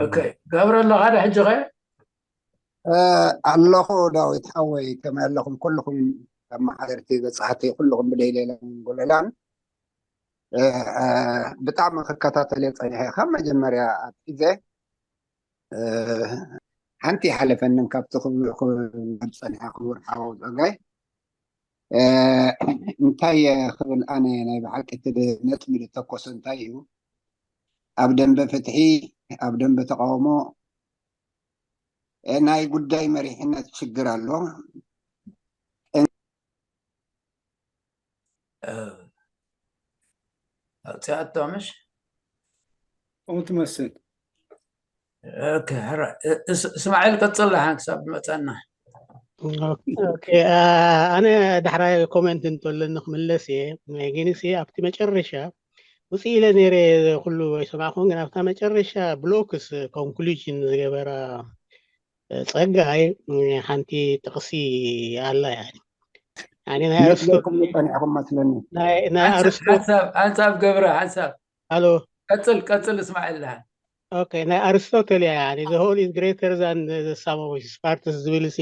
ኦኬ፣ ገብረ ኣለኻ ዶ ሕጂ ኸ? ኣለኹ ዳዊት ሓወይ፣ ከመይ ኣለኹም ኩልኹም ተመሓደርቲ በጻሕቲ ኩልኹም ብደይሌላን ጎለላን። ብጣዕሚ ክከታተል እየ ጸኒሐ ካብ መጀመርያ ኣትሒዘ። ሓንቲ ይሓለፈንን ካብቲ ክብሉ ጸኒሐ ክቡር ሓው ጸጋይ። እንታይ ክብል ኣነ ናይ ብሓቂ እቲ ነጥቢ ዝተኮሰ እንታይ እዩ? ኣብ ደንበ ፍትሒ፣ ኣብ ደንበ ተቃውሞ ናይ ጉዳይ መሪሕነት ሽግር ኣሎ። ኣውፅኣቶ ምሽ ከምኡ ትመስል። እስማዒል ቀፅል ሓን ክሳብ መፀና። ኣነ ዳሕራይ ኮመንት እንተለኒ ክምለስ እየ። ግንሲ ኣብቲ መጨረሻ ውፅእ ኢለ ነይረ፣ ኩሉ ኣይሰማዕኩን፣ ግን ኣብታ መጨረሻ ብሎክስ ኮንክሉዥን ዝገበራ ጸጋይ ሓንቲ ጥቕሲ ኣላ። ናይ ኣርስቶትል ሓንሳብ ገብረ ሓንሳብ ኣሎ። ቀፅል ቀፅል እስማዒል። ናይ ኣርስቶትል እያ። The whole is greater than the sum of its parts ዝብል ሲ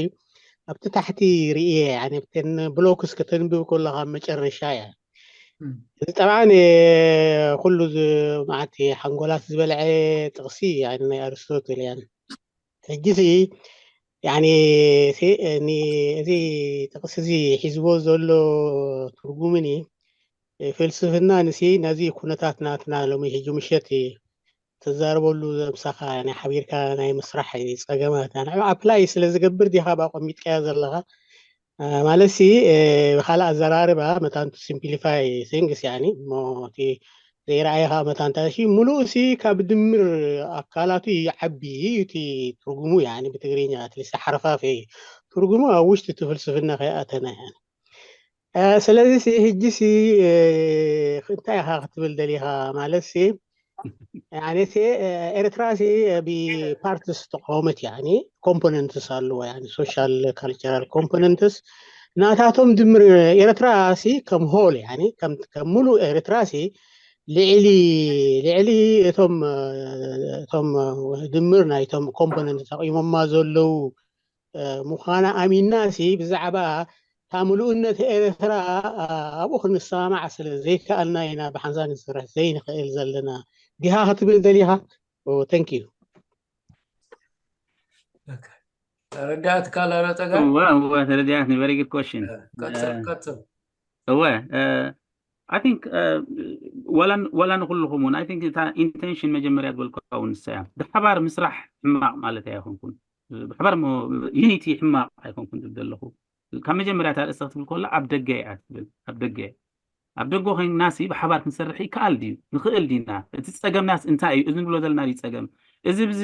ኣብቲ ታሕቲ ርእየ። ኣብተን ብሎክስ ከተንብብ ከለኻ መጨረሻ እያ። እዚ ጠብዓን ኩሉ መዓት ሓንጎላት ዝበልዐ ጥቕሲ ናይ ኣርስቶትል እያ። ሕጂ ሲ ያኒ እዚ ጥቕሲ እዚ ሒዝዎ ዘሎ ትርጉምኒ ፍልስፍና ንሲ ነዚ ኩነታት ናትና ሎሚ ሕጂ ምሸት ትዛረበሉ ዘምሳኻ ናይ ሓቢርካ ናይ ምስራሕ ጸገማት ንዕ ኣፕላይ ስለ ዝገብር ዲኻ ባቆሚጥካያ ዘለኻ? ማለት ሲ ብካልእ ኣዘራርባ መታን to simplify things ያኒ እሞ እቲ ዘይረኣየ ከዓ መታን እንታይ ሲ ሙሉእ ሲ ካብ ድምር ኣካላቱ ይዓቢ እዩ እቲ ትርጉሙ ያኒ ብትግርኛ ኣትሊስት ሓርፋፍ እዩ ትርጉሙ ኣብ ውሽጢ እቲ ፍልስፍና ከይኣተና ያኒ ስለዚ ሲ ህጂ ሲ እንታይ ኢኻ ክትብል ደሊኻ ማለት ሲ ያኒ ሲ ኤርትራ ሲ ብፓርትስ ተቃወመት ያኒ ኮምፖነንትስ ኣለዎ ያኒ social cultural components ናታቶም ድምር ኤርትራ ሲ ከም ሆል ያኒ ከም ሙሉ ኤርትራ ሲ ልዕሊ ልዕሊ እቶም እቶም ድምር ናይቶም ኮምፖነንት ተቂሞማ ዘለዉ ምዃና ኣሚና ሲ ብዛዕባ እታ ምሉእነት ኤርትራ ኣብኡ ክንሰማማዕ ስለ ዘይከኣልና ኢና ብሓንሳብ ንሰርሕ ዘይንኽእል ዘለና ዲኻ ክትብል ደሊኻ? Thank you። ተረዳእትካ ላሎ ጸጋ? ተረዲኣትኒ። Very good question። ቀጽል ቀጽል። እወ I think ዋላ ንኩልኹም እውን I think እታ ኢንቴንሽን መጀመርያ ዝበልካ እውን ንሳ እያ። ብሓባር ምስራሕ ሕማቕ ማለት ኣይኮንኩን፣ ብሓባር ዩኒቲ ሕማቕ ኣይኮንኩን ዝብል ዘለኹ። ካብ መጀመርያ እታ ርእስቲ ክትብል ከሎ ኣብ ደገ እያ ትብል። ኣብ ደገ ኣብ ደገ ኮይንና ሲ ብሓባር ክንሰርሕ ይከኣል ድዩ? ንኽእል ዲና? እቲ ጸገምናስ እንታይ እዩ? እዚ ንብሎ ዘለና ድዩ ጸገም? እዚ ብዚ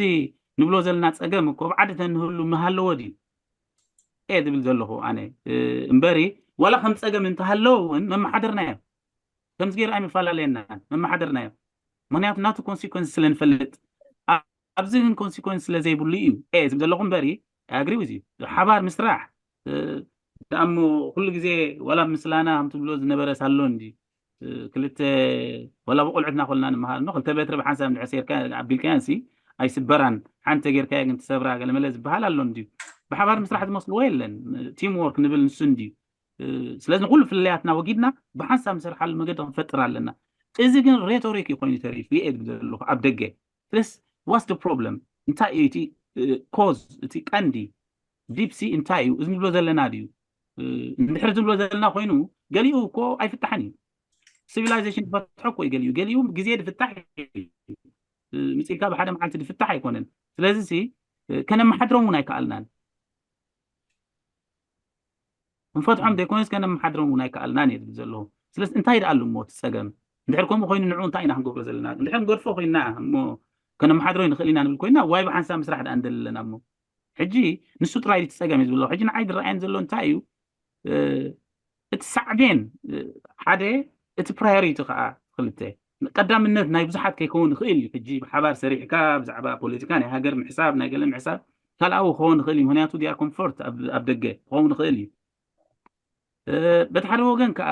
ንብሎ ዘለና ጸገም እኮ ኣብ ዓድተን ንህሉ ምሃለዎ ድዩ? እየ ዝብል ዘለኹ ኣነ እምበሪ ዋላ ከም ጸገም እንተሃለዎ እውን መመሓደርናዮ ከምዚ ገይሩ ኣይመፈላለየናን መመሓደርናዮ። ምክንያቱ ናቱ ኮንሲኮንስ ስለ ንፈልጥ ኣብዚ ግን ኮንሲኮንስ ስለ ዘይብሉ እዩ እየ ዝብል ዘለኹ እምበሪ ኣግሪ እዚ ሓባር ምስራሕ ደኣሞ ኩሉ ግዜ ዋላ ምስላና ከም ትብሎ ዝነበረ ሳሎ እንዲ ክልተ ወላ ብቆልዑትና ኮልና ንምሃር ኖ ክልተ በትሪ ብሓንሳብ እንድሕር ሰይርካ ኣቢልካያን ሲ ኣይስበራን ሓንቲ ጌርካያ ግን ትሰብራ ገለመለ ዝበሃል ኣሎ እንድዩ። ብሓባር ምስራሕ ዝመስልዎ የለን። ቲም ወርክ ንብል ንሱ እንድዩ። ስለዚ ንኩሉ ፍልልያትና ወጊድና ብሓንሳብ ንሰርሓሉ መገዲ ክንፈጥር ኣለና። እዚ ግን ሬቶሪክ እዩ ኮይኑ ተሪፉ እየ ዝብል ዘለኹ ኣብ ደገ ስለስ ዋስ ፕሮብለም እንታይ እዩ እቲ ኮዝ እቲ ቀንዲ ዲፕሲ እንታይ እዩ እዚ ንብሎ ዘለና ድዩ? እንድሕር ዝብሎ ዘለና ኮይኑ ገሊኡ እኮ ኣይፍታሕን እዩ። ሲቪላይዜሽን ዝፈትሖ እኮ እዩ ገሊኡ ገሊኡ ግዜ ዝፍታሕ እዩ። ምፅኢልካ ብሓደ መዓልቲ ዝፍታሕ ኣይኮነን። ስለዚ ሲ ከነመሓድሮም እውን ኣይከኣልናን። ክንፈትሖም ዘይኮነስ ከነመሓድሮም እውን ኣይከኣልናን እየ ዝብል ዘለኹ። ስለዚ እንታይ ደኣ ኣሎ እሞ እቲ ፀገም? እንድሕር ከምኡ ኮይኑ ንዕኡ እንታይ ኢና ክንገብሮ ዘለና? እንድሕር ንገድፎ ኮይንና እሞ ከነመሓድሮ ንኽእል ኢና ንብል ኮይንና ዋይ ብሓንሳብ ምስራሕ ደኣ ንደሊ ኣለና እሞ ሕጂ ንሱ ጥራይ እቲ ፀገም እዩ ዝብሎ። ሕጂ ንዓይ ዝረኣየን ዘሎ እንታይ እዩ እቲ ሳዕቤን ሓደ እቲ ፕራዮሪቲ ከዓ ክልተ ቀዳምነት ናይ ብዙሓት ከይከውን ይኽእል እዩ። ሕጂ ብሓባር ሰሪሕካ ብዛዕባ ፖለቲካ ናይ ሃገር ምሕሳብ ናይ ገለ ምሕሳብ ካልኣዊ ክኸውን ይኽእል እዩ። ምክንያቱ ዲኣር ኮምፎርት ኣብ ደገ ክኸውን ይኽእል እዩ። በቲ ሓደ ወገን ከዓ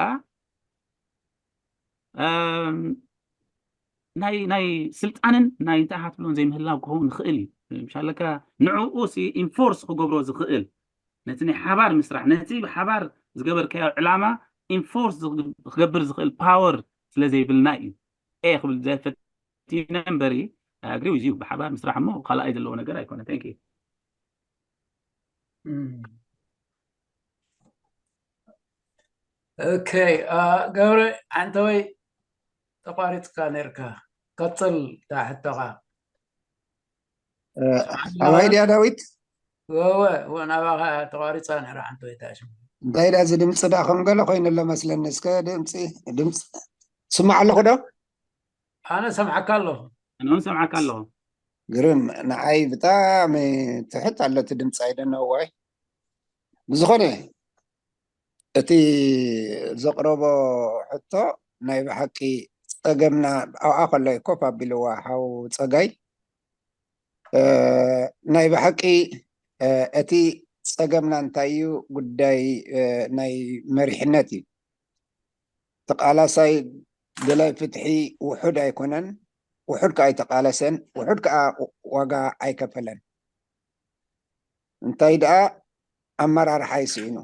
ናይ ናይ ስልጣንን ናይ እንታይ ሃትብሎን ዘይምህላው ክኸውን ይኽእል እዩ። ምሻለካ ንዕኡ ሲ ኢንፎርስ ክገብሮ ዝኽእል ነቲ ናይ ሓባር ምስራሕ ነቲ ብሓባር ዝገበርካዮ ዕላማ ኢንፎርስ ክገብር ዝኽእል ፓወር ስለ ዘይብልና እዩ። ኤ ክብል ዘፈቲነ እምበሪ ኣግሪ ዩ ብሓባር ምስራሕ እሞ ካልኣይ ዘለዎ ነገር ኣይኮነ። Thank you። ኦኬ፣ ገብረ ሓንተወይ ተቋሪፅካ ነርካ፣ ቀፅል። ታሕቶኻ ኣባይ ድያ ዳዊት? ወወ ወናባኻ ተቋሪፃ ነራ ሓንተወይ ታሽም እንታይ ዳ እዚ ድምፂ ዳ ከም ገለ ኮይኑ ኣሎ መስለኒ። እስከ ድምፂ ድምፂ ስማዕ ኣለኹ ዶ? ኣነ ሰምዓካ ኣለኹ። ኣነውን ሰምዓካ ኣለኹ። ግርም፣ ንዓይ ብጣዕሚ ትሕት ኣለቲ ድምፂ ኣይደነዋይ። ብዝኾነ እቲ ዘቕረቦ ሕቶ ናይ ብሓቂ ፀገምና ኣብኣ ከሎ ኮፍ ኣቢልዋ ሓው ፀጋይ። ናይ ብሓቂ እቲ ፀገምና እንታይ እዩ? ጉዳይ ናይ መሪሕነት እዩ። ተቃላሳይ ደላይ ፍትሒ ውሑድ ኣይኮነን፣ ውሑድ ከዓ ኣይተቃለሰን፣ ውሑድ ከዓ ዋጋ ኣይከፈለን። እንታይ ደኣ ኣመራርሓ ይስኢኑ።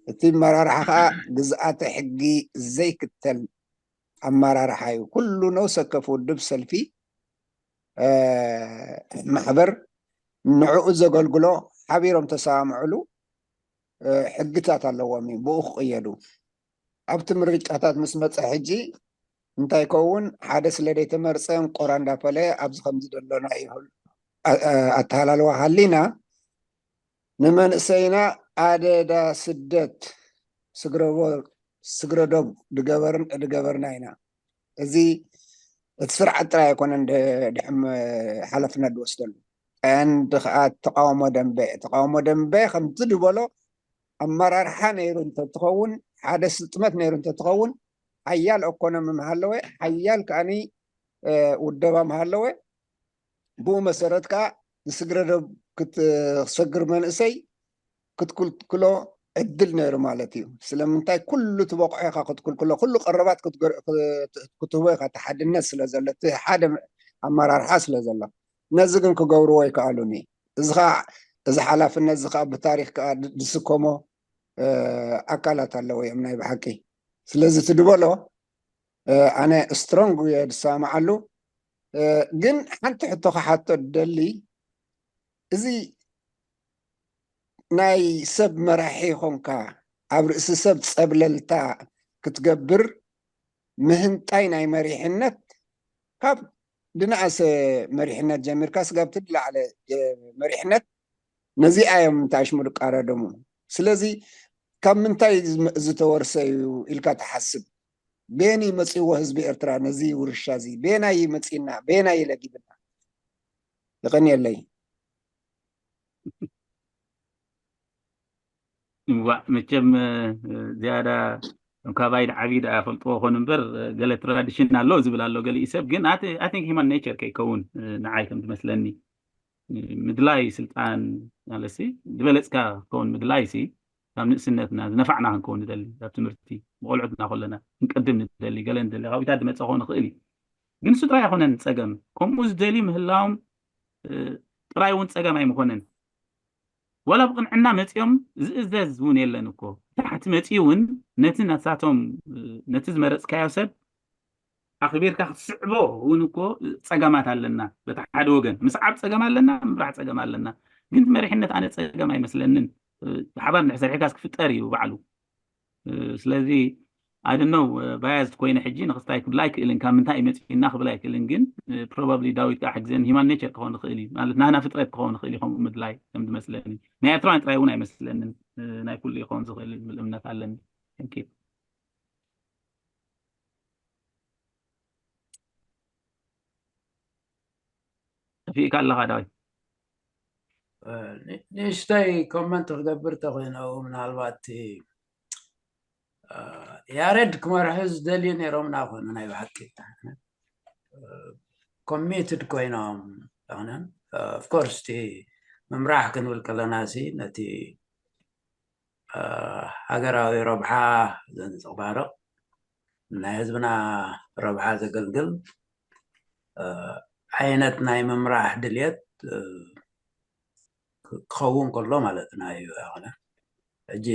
እቲ ኣመራርሓ ከዓ ግዝኣተ ሕጊ ዘይክተል ኣመራርሓ እዩ። ኩሉ ነውሰ ከፍ ውድብ ሰልፊ ማሕበር ንዕኡ ዘገልግሎ ሓቢሮም ተሰማምዕሉ ሕግታት ኣለዎም እዩ፣ ብኡ ክቕየዱ። ኣብቲ ምርጫታት ምስ መፀ ሕጂ እንታይ ከውን ሓደ ስለ ዘይተመርፀ እንቆራ እንዳፈለ ኣብዚ ከምዚ ደሎና ይብል ኣተሃላልዋ ሃሊና ንመንእሰይና ኣደዳ ስደት ስግረዶብ ድገበርና ኢና። እዚ እቲ ስርዓት ጥራይ ኣይኮነን ድሕም ሓላፍነት ዝወስደሉ ቀንዲ ከዓ ተቃውሞ ደንበ ተቃውሞ ደንበ ከምቲ ዝበሎ ኣመራርሓ ነይሩ እንተትኸውን ሓደ ስጥመት ነይሩ እንተትኸውን ሓያል እኮኖሚ ምሃለወ ሓያል ከዓኒ ውደባ ምሃለወ ብኡ መሰረት ከዓ ንስግረዶብ ክትሰግር መንእሰይ ክትክልክሎ ዕድል ነይሩ ማለት እዩ። ስለምንታይ ኩሉ ትበቑዖ ኢኻ ክትክልክሎ፣ ኩሉ ቀረባት ክትህቦ ኢኻ፣ ሓድነት ስለ ዘሎ፣ እቲ ሓደ ኣመራርሓ ስለ ዘሎ። ነዚ ግን ክገብርዎ ኣይከኣሉን እዩ። እዚ ከዓ እዚ ሓላፍነት እዚ ከዓ ብታሪክ ከዓ ዝስከሞ ኣካላት ኣለዎ እዮም ናይ ብሓቂ። ስለዚ እቲ ድበሎ ኣነ ስትሮንግ እየ ዝሰማማዓሉ። ግን ሓንቲ ሕቶ ክሓቶ ደሊ እዚ ናይ ሰብ መራሒ ይኾንካ ኣብ ርእሲ ሰብ ፀብለልታ ክትገብር ምህንጣይ ናይ መሪሕነት ካብ ድንኣሰ መሪሕነት ጀሚርካ ስጋብ ትላዕለ መሪሕነት ነዚኣ እዮም እንታይ ሽሙ ድቃረደሙ። ስለዚ ካብ ምንታይ ዝተወርሰ እዩ ኢልካ ትሓስብ? ቤን ይመፅዎ ህዝቢ ኤርትራ ነዚ ውርሻ እዚ ቤናይ ይመፅና ቤናይ ይለጊብና። ይቐንየለይ። እዋእ መቸም ዝያዳ ካባይ ዓብዪ ደኣ ፈልጥዎ ኾኑ እምበር ገለ ትራዲሽን ኣሎ ዝብል ኣሎ ገሊኡ ሰብ ግን ኣይ ቲንክ ሂማን ኔቸር ከይከውን ንዓይ ከም ትመስለኒ ምድላይ ስልጣን ማለትሲ ዝበለፅካ ክኸውን ምድላይ ሲ ካብ ንእስነትና ዝነፋዕና ክንከውን ንደሊ ኣብ ትምህርቲ ብቆልዑትና ከለና ክንቀድም ንደሊ ገለ ንደሊ ካቢታት ዝመፀ ክኸውን ይኽእል እዩ ግን እሱ ጥራይ ኣይኮነን ፀገም ከምኡ ዝደልዩ ምህላዎም ጥራይ እውን ፀገም ኣይምኾነን ዋላ ብቕንዕና መፂኦም ዝእዘዝ እውን የለን እኮ ታሕቲ መፂኡ እውን ነቲ ነሳቶም ነቲ ዝመረፅካዮ ሰብ ኣኽቢርካ ክትስዕቦ እውን እኮ ፀገማት ኣለና በቲ ሓደ ወገን ምስዓብ ፀገም ኣለና ምብራሕ ፀገም ኣለና ግን መሪሕነት ኣነ ፀገም ኣይመስለንን ብሓባር እንድሕር ሰሪሕካስ ክፍጠር እዩ ባዕሉ ስለዚ ኣድነው ባያዝድ ኮይነ ሕጂ ንክስታይ ክብል ኣይክእልን ካብ ምንታይ እዩ መፂና ክብል ኣይክእልን ግን ፕሮባብሊ ዳዊት ከዓ ሕግዘን ሂማን ኔቸር ክኸውን ይኽእል እዩ ማለት ናህና ፍጥረት ክኸውን ይኽእል እዩ ከምኡ ምድላይ ከም ዝመስለኒ ናይ ኤርትራውያን ጥራይ እውን ኣይመስለንን ናይ ኩሉ ይኸውን ዝኽእል ዝብል እምነት ኣለኒ ጠፊእካ ኣለኻ ዳዊት ንእሽተይ ኮመንት ክገብር ተኮይነ ምናልባት ያሬድ ክመርሑ ዝደልዩ ነይሮምና ኮኑ ናይ ብሓቂ ኮሚትድ ኮይኖም ኾነን ኦፍኮርስ እቲ ምምራሕ ክንብል ከለና ሲ ነቲ ሃገራዊ ረብሓ ዘንፀባርቕ ናይ ህዝብና ረብሓ ዘገልግል ዓይነት ናይ ምምራሕ ድልየት ክኸውን ከሎ ማለትና እዩ። ኣነ ሕጂ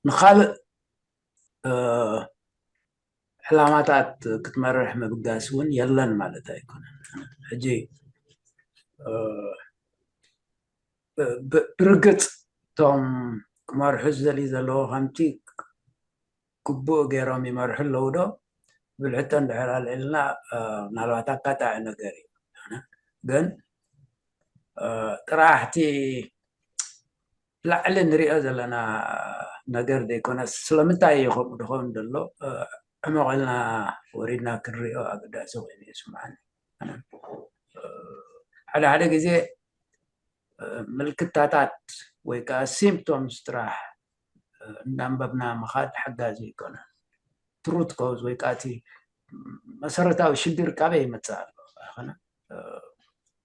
ንኻልእ ዕላማታት ክትመርሕ ምብጋስ እውን የለን ማለት ኣይኮነን። ሕጂ ብርግፅ እቶም ክመርሑ ዝደልዩ ዘለዎ ከምቲ ግቡእ ገይሮም ይመርሑ ኣለዉ ዶ? ብልሕቶ እንድሕር ኣልዒልና ምናልባት ኣካታዒ ነገር እዩ። ግን ጥራሕቲ ላዕሊ ንሪኦ ዘለና ነገር ዘይኮነ ስለምንታይ እዩ ከምኡ ድኸውን ዘሎ ዕመቕ ኢልና ወሪድና ክንሪኦ ኣገዳሲ ኮይኑ ይስምዓኒ። ሓደ ሓደ ግዜ ምልክታታት ወይ ከዓ ሲምፕቶምስ ጥራሕ እንዳንበብና ምኻድ ሓጋዚ ይኮነ። ትሩት ኮዝ ወይ ከዓ እቲ መሰረታዊ ሽግር ካበይ ይመፅእ ኣሎ ኣይኮነ።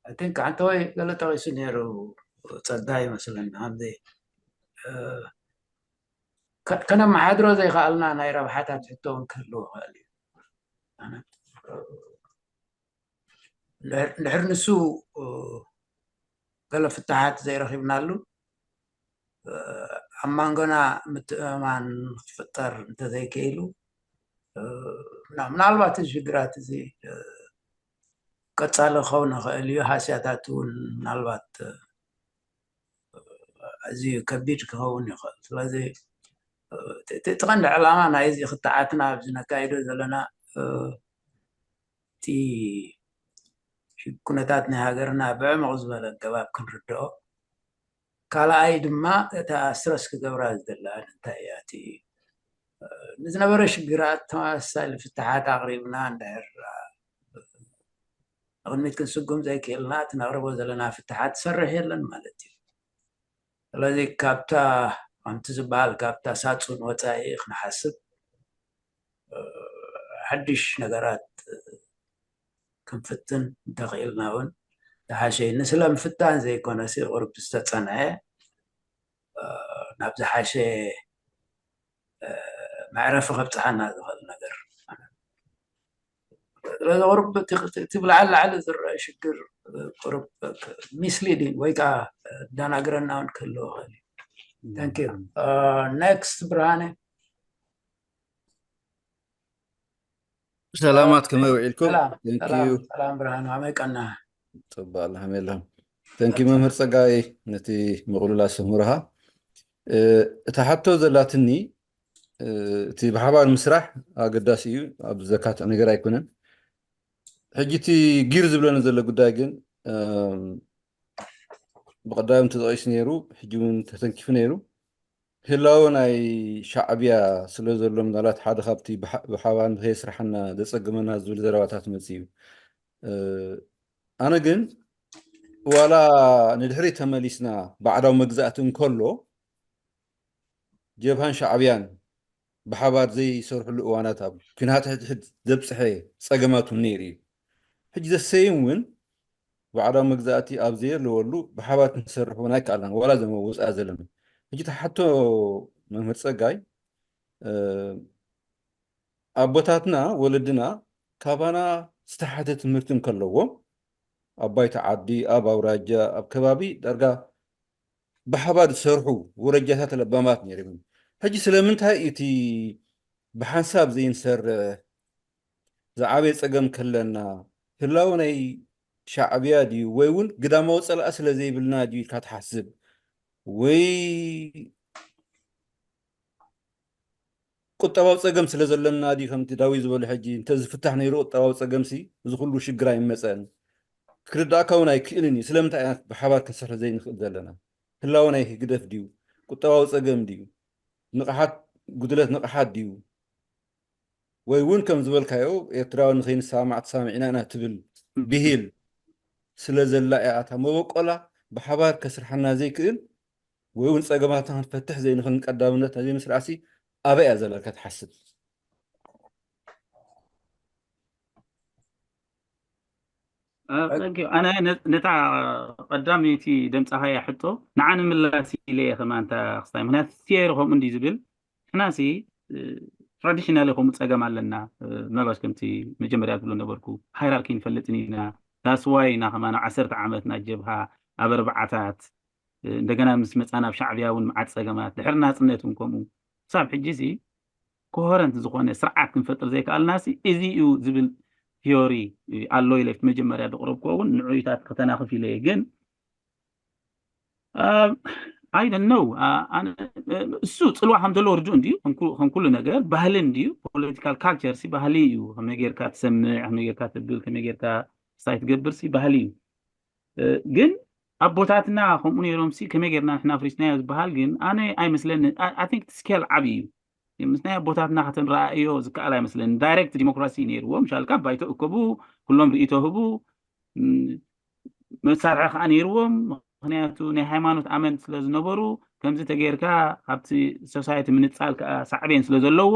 ኣይ ቲንክ ሓንተወይ ገለ ጠቂሱ ነይሩ ጸጋ ይመስለኒ። ከምዚ ከነመሓድሮ ዘይከኣልና ናይ ረብሓታት ሕቶ እውን ክህልዎ ይኽእል እዩ። እንድሕር ንሱ ገለ ፍታሓት ዘይረኺብናሉ ኣብ መንጎና ምትእምማን ክፍጠር እንተዘይክኢሉ ምናልባት እዚ ሽግራት እዚ ቀፃሊ ክኸውን ይኽእል እዩ። ሃስያታት እውን ምናልባት ኣዝዩ ከቢድ ክኸውን ይኽእል። ስለዚ እቲ ቀንዲ ዕላማ ናይዚ ክትዓትና ኣብዚ ነካይዶ ዘለና እቲ ኩነታት ናይ ሃገርና ብዕምቕ ዝበለ ኣገባብ ክንርድኦ፣ ካልኣይ ድማ እታ ስትረስ ክገብራ ዝደለኣን እንታይ እያ እቲ ንዝነበረ ሽግራት ተመሳሳሊ ፍትሓት ኣቕሪብና እንድሕር ንቕድሚት ክንስጉም ዘይክእልና እቲ ነቕርቦ ዘለና ፍትሓት ዝሰርሕ የለን ማለት እዩ። ስለዚ ካብታ ከምቲ ዝበሃል ካብታ ሳጹን ወፃኢ ክንሓስብ ሓድሽ ነገራት ክንፍትን እንተኽኢልና እውን ዝሓሸ እዩ። ንስለ ምፍታን ዘይኮነሲ ቁሩብ ዝተፀንዐ ናብ ዝሓሸ መዕረፊ ከብፅሓና ዝኽእል ነገር ስለዚ ቁሩብ እቲ ብላዕሊ ላዕሊ ዝረአ ሽግር ቁሩብ ሚስሊዲንግ ወይ ከዓ ዳናግረና እውን ክህልዎ ይኽእል እዩ። ኔክስት ብርሃነ። ሰላማት ከመይ ውዒልኩም? ሰላም ብርሃኑ ኣመቀና። ፅቡቅ ኣልሓምዱሊላህ። ተንኪ መምህር ፀጋይ ነቲ ምቕሉል ኣስተምህሮኻ። እታ ሓቶ ዘላትኒ እቲ ብሓባር ምስራሕ ኣገዳሲ እዩ፣ ኣብ ዘካትዕ ነገር ኣይኮነን። ሕጂ እቲ ጊር ዝብለኒ ዘሎ ጉዳይ ግን ብቐዳም ተጠቂሱ ነይሩ፣ ሕጂ እውን ተተንኪፉ ነይሩ። ህላወ ናይ ሻዕብያ ስለ ዘሎ ምናልባት ሓደ ካብቲ ብሓባር ንከየስርሓና ዘፀግመና ዝብል ዘረባታት መፅእ እዩ። ኣነ ግን ዋላ ንድሕሪ ተመሊስና ባዕዳዊ መግዛእቲ እንከሎ ጀብሃን ሻዕብያን ብሓባር ዘይሰርሕሉ እዋናት ኣብ ኩናት ሕድሕድ ዘብፅሐ ፀገማት እውን ነይሩ እዩ። ሕጂ ዘሰይም እውን ባዕዳዊ መግዛእቲ ኣብ ዘየለወሉ ብሓባር ክንሰርሕ እውን ኣይከኣልናን ዋላ ዘመ ወፃኢ ዘለና። ሕጂ ተሓቶ መምህር ፀጋይ ኣቦታትና ወለድና ካባና ዝተሓተ ትምህርቲ እንከለዎም ኣብ ባይታ ዓዲ ኣብ ኣውራጃ ኣብ ከባቢ ዳርጋ ብሓባር ዝሰርሑ ወረጃታት ለባማት ነይሮም። ሕጂ ስለምንታይ እቲ ብሓንሳብ ዘይንሰርሕ ዝዓበየ ፀገም ከለና ህላወ ናይ ሻዕብያ ድዩ ወይ እውን ግዳማዊ ፀላኢ ስለ ዘይብልና ድዩ ኢልካ ትሓስብ ወይ ቁጠባዊ ፀገም ስለ ዘለና ድዩ ከምቲ ዳዊት ዝበሎ ሕጂ እንተዝፍታሕ ነይሩ ቁጠባዊ ፀገምሲ እዚ ኩሉ ሽግር ኣይመፀን። ክርዳእካ እውን ኣይክእልን እዩ። ስለምንታይ ኢና ብሓባር ክንሰርሕ ዘይንኽእል ዘለና? ህላወ ናይ ህግደፍ ድዩ? ቁጠባዊ ፀገም ድዩ? ንቕሓት ጉድለት ንቕሓት ድዩ? ወይ እውን ከም ዝበልካዮ ኤርትራውያን ንኸይንሰማማዕ ተሰማሚዕና ኢና ትብል ብሂል ስለ ዘላ እያ እታ መበቆላ ብሓባር ከስርሓና ዘይክእል ወይ እውን ፀገማትና ክንፈትሕ ዘይንኽእል ቀዳምነት ናይ ዘይምስራዕሲ ኣበይ እያ ዘላ ኢልካ ትሓስብ? ኣነ ነታ ቀዳመይቲ ደምፃኻያ ሕቶ ንዓ ንምላስ ኢለ እየ ከማንታ ክስታይ ምክንያቱ ቲየሪ ከምኡ እንዲ ዝብል ንሕናሲ ትራዲሽናል ከምኡ ፀገም ኣለና። ምናልባሽ ከምቲ መጀመርያ ዝብሎ ነበርኩ፣ ሃይራርኪ ንፈልጥን ኢና። ዳስዋይ ኢና ከማን ኣብ ዓሰርተ ዓመት ናይ ጀብሃ ኣብ ኣርባዓታት እንደገና ምስ መፃና ኣብ ሻዕብያ እውን መዓት ፀገማት፣ ድሕሪ ናፅነት እውን ከምኡ። ክሳብ ሕጂ ሲ ኮሆረንት ዝኾነ ስርዓት ክንፈጥር ዘይከኣልና ሲ እዚ እዩ ዝብል ቲዮሪ ኣሎ ኢለ ኣብቲ መጀመርያ ዘቕረብኩዎ እውን ንዕኡታት ከተናኽፍ ኢለ እየ። ግን I don't know። እሱ ፅልዋ ከም ዘለዎ ርዱእ እንድዩ። ከም ኩሉ ነገር ባህሊ እንድዩ። ፖለቲካል ካልቸር ሲ ባህሊ እዩ። ከመይ ጌርካ ትሰምዕ፣ ከመይ ጌርካ ትብል፣ ከመይ ጌርካ ስታይ ትገብር ሲ ባህሊ እዩ። ግን ኣቦታትና ከምኡ ነይሮም ሲ ከመይ ጌርና ንሕና ፍሪስናዮ ዝበሃል ግን ኣነ ኣይመስለኒ። I think ስኬል ዓብዪ እዩ። ምስ ናይ ኣቦታትና ከተረኣዮ ዝከኣል ኣይመስለኒ። ዳይሬክት ዲሞክራሲ ነይርዎም። ሻልካ ባይቶ እከቡ፣ ኩሎም ርእይቶ ህቡ፣ መሳርሒ ከዓ ነይርዎም። ምክንያቱ ናይ ሃይማኖት ኣመንቲ ስለ ዝነበሩ ከምዚ ተገይርካ ካብቲ ሶሳይቲ ምንፃል ከዓ ሳዕቤን ስለ ዘለዎ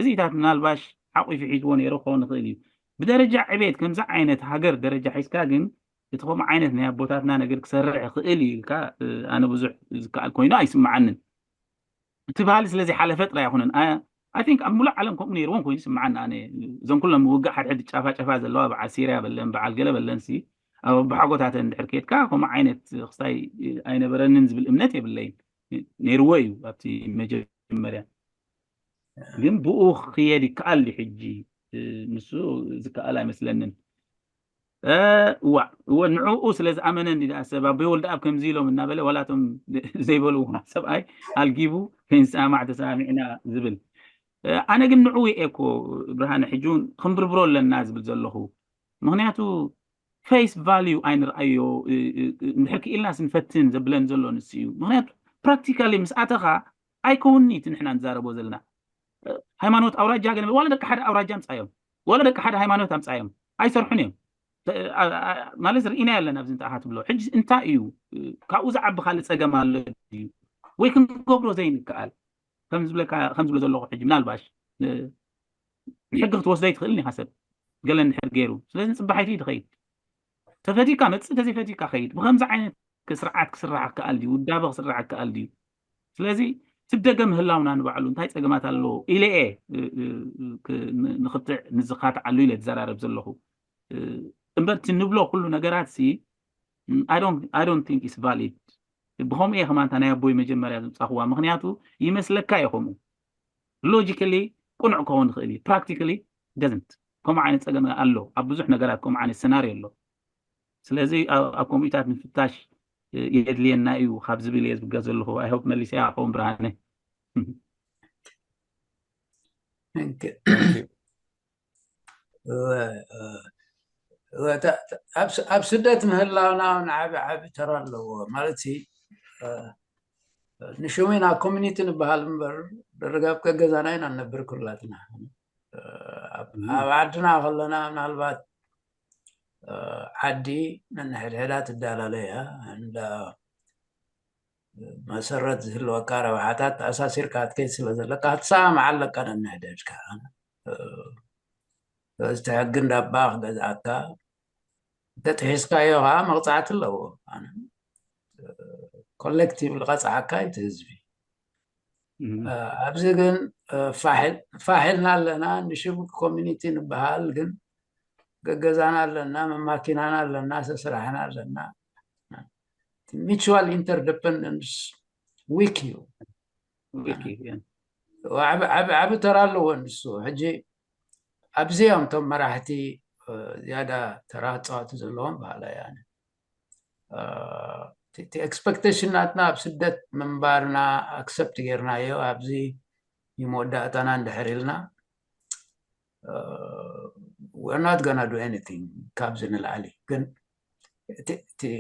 እዚታት ምናልባሽ ሓቂፉ ሒዝዎ ነይሩ ክኸውን ይኽእል እዩ። ብደረጃ ዕቤት ከምዚ ዓይነት ሃገር ደረጃ ሒዝካ ግን እቲ ከምኡ ዓይነት ናይ ኣቦታትና ነገር ክሰርሕ ይኽእል እዩ ኢልካ ኣነ ብዙሕ ዝከኣል ኮይኑ ኣይስምዓንን። እቲ ባህሊ ስለ ዘይሓለፈ ጥራይ ኣይኮነን። I think ኣብ ሙሉእ ዓለም ከምኡ ነይርዎም ኮይኑ ይስምዓኒ ኣነ። እዞም ኩሎም ውግእ ሓድሕድ ጫፋ ጫፋ ዘለዋ በዓል ሲርያ በለን በዓል ገለ በለን ሲ ኣብ ኣቦሓጎታተን እንድሕር ከድካ ከምኡ ዓይነት ክስታይ ኣይነበረንን ዝብል እምነት የብለይን። ነይርዎ እዩ ኣብቲ መጀመርያ። ግን ብኡ ክየድ ይከኣል ድዩ ሕጂ? ንሱ ዝከኣል ኣይመስለንን። እዋ እወ ንዕኡ ስለ ዝኣመነ እንዲ ደኣ ሰብ ኣቦይ ወልደኣብ ከምዚ ኢሎም እናበለ ዋላቶም ዘይበልዎ ሰብኣይ ኣልጊቡ ከይንሰማማዕ ተሰማሚዕና ዝብል። ኣነ ግን ንዕኡ እየ እኮ ብርሃነ ሕጂ እውን ክንብርብሮ ኣለና ዝብል ዘለኹ። ምክንያቱ ፌስ ቫልዩ ኣይንርኣዮ። እንድሕር ክኢልናስ ንፈትን ዘብለን ዘሎ ንሱ እዩ። ምክንያቱ ፕራክቲካሊ ምስ ኣተኻ ኣይከውንኒ እቲ ንሕና ንዛረቦ ዘለና። ሃይማኖት ኣውራጃ ገለ ዋላ ደቂ ሓደ ኣውራጃ ኣምፃዮም ዋላ ደቂ ሓደ ሃይማኖት ኣምፃዮም ኣይሰርሑን እዮም። ማለት ርኢና ያለን ኣብዚ እንታይ ትብሎ ሕጂ እንታይ እዩ? ካብኡ ዝዓቢ ካልእ ፀገም ኣሎ ድዩ? ወይ ክንገብሮ ዘይንከኣል ከም ዝብሎ ዘለኹ ሕጂ ምናልባሽ ንሕጊ ክትወስዶ ይትኽእልን ኢኻ ሰብ ገለ እንድሕር ገይሩ። ስለዚ ንፅባሒቱ እዩ ትኸይድ። ተፈቲካ መፅእ ተዘይፈቲካ ከይድ። ብከምዚ ዓይነት ስርዓት ክስራሕ ክኣል ድዩ? ውዳበ ክስራሕ ክኣል ድዩ? ስለዚ እቲ ደገ ምህላውና ንባዕሉ እንታይ ፀገማት ኣለዎ ኢለ እየ ንኽትዕ ንዝኻትዓሉ ኢለ ዝዘራረብ ዘለኹ። እምበር እቲ ንብሎ ኩሉ ነገራት ሲ I don't think it's valid። ብኸምኡ እየ ከማንታ ናይ ኣቦይ መጀመርያ ዝምፃኽዋ። ምክንያቱ ይመስለካ እየ ከምኡ ሎጂካሊ ቅኑዕ ክኸውን ይኽእል እዩ። ፕራክቲካሊ ደዝንት ከምኡ ዓይነት ፀገም ኣሎ። ኣብ ብዙሕ ነገራት ከምኡ ዓይነት ሰናርዮ ኣሎ። ስለዚ ኣብ ኮሚታት ምፍታሽ የድልየና እዩ ካብ ዝብል እየ ዝብገ ዘለኹ። I hope መሊሰያ ክኸውን ብርሃነ። ኣብ ስደት ምህላውና ዓቢ ዓቢ ተራ ኣለዎ ማለት ንሽሙ ኢና ኮሚኒቲ ንበሃል እምበር ደረጋብ ከገዛና ኢና ንነብር ኩላትና። ኣብ ዓድና ከለና ምናልባት ዓዲ ነንሕድሕዳ ትዳላለያ እንዳ መሰረት ዝህልወካ ረብሓታት ተኣሳሲርካ ክትከይድ ስለ ዘለካ ክትሰማማዕ ኣለካ ነንሕድሕድካ። ስለዚ እቲ ሕጊ እንዳባ ክገዝኣካ እንተጥሒስካዮ ከዓ መቕፃዕቲ ኣለዎ። ኮሌክቲቭ ዝቐፅዓካ እዩ እቲ ህዝቢ። ኣብዚ ግን ፋሕ ኢልና ኣለና። ንሽም ኮሚኒቲ ንበሃል ግን ገገዛና ኣለና፣ መማኪናና ኣለና፣ ሰስራሕና ኣለና። ሚቹዋል ኢንተርደፐንደንስ ዊክ እዩ። ዓቢ ተራ ኣለዎ ንሱ። ሕጂ ኣብዚኦም እቶም መራሕቲ ዝያዳ ተራ ክፃወቱ ዘለዎም በሃላይ ኣነ። እቲ ኤክስፐክቴሽን ናትና ኣብ ስደት ምንባርና ኣክሰፕት ጌርናዮ ኣብዚ እዩ መወዳእታና እንድሕር ኢልና we're not gonna do anything ካብዚ ንላዕሊ። ግን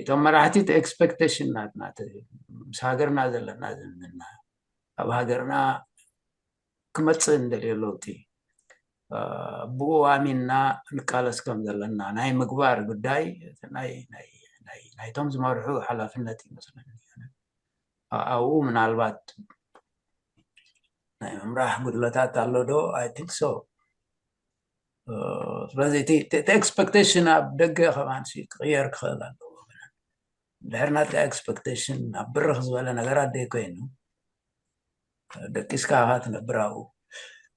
እቶም መራሕቲ እቲ ኤክስፐክቴሽን ናትና ምስ ሃገርና ዘለና ዝምድና ኣብ ሃገርና ክመፅእ እንደልዮ ለውጢ ብኡ ኣሚንና ንቃለስ ከም ዘለና ናይ ምግባር ጉዳይ ናይቶም ዝመርሑ ሓላፍነት ይመስለኒ። ኣብኡ ምናልባት ናይ ምምራሕ ጉድለታት ኣሎ ዶ? I think so። ስለዚ እቲ ኤክስፐክቴሽን ኣብ ደገ ከማን ክቕየር ክኽእል ኣለዎ። ድሕር ናትካ ኤክስፐክቴሽን ኣብ ብርኽ ዝበለ ነገራት ደይ ኮይኑ ደቂስካ ኢኻ ትነብር ኣብኡ።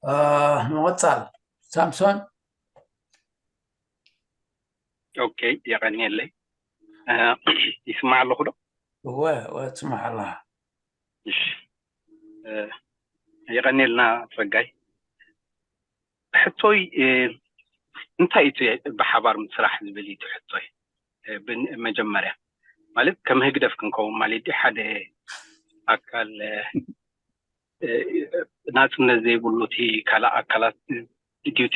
ምቕፃል ሳምሶን። ኦኬ፣ የቐንየለይ። ይስማዕ ኣለኹ ዶ? እወ እወ ትስማዕ ኣለኻ። እሺ፣ የቐንየልና ጸጋይ። ሕቶይ እንታይ እዩ ብሓባር ምስራሕ ዝብል እዩ ሕቶይ። መጀመርያ ማለት ከም ህግደፍ ክንከውን ማለት ሓደ ኣካል ናጽነት ዘይብሉ እቲ ካልእ ኣካላት ዲዩቲ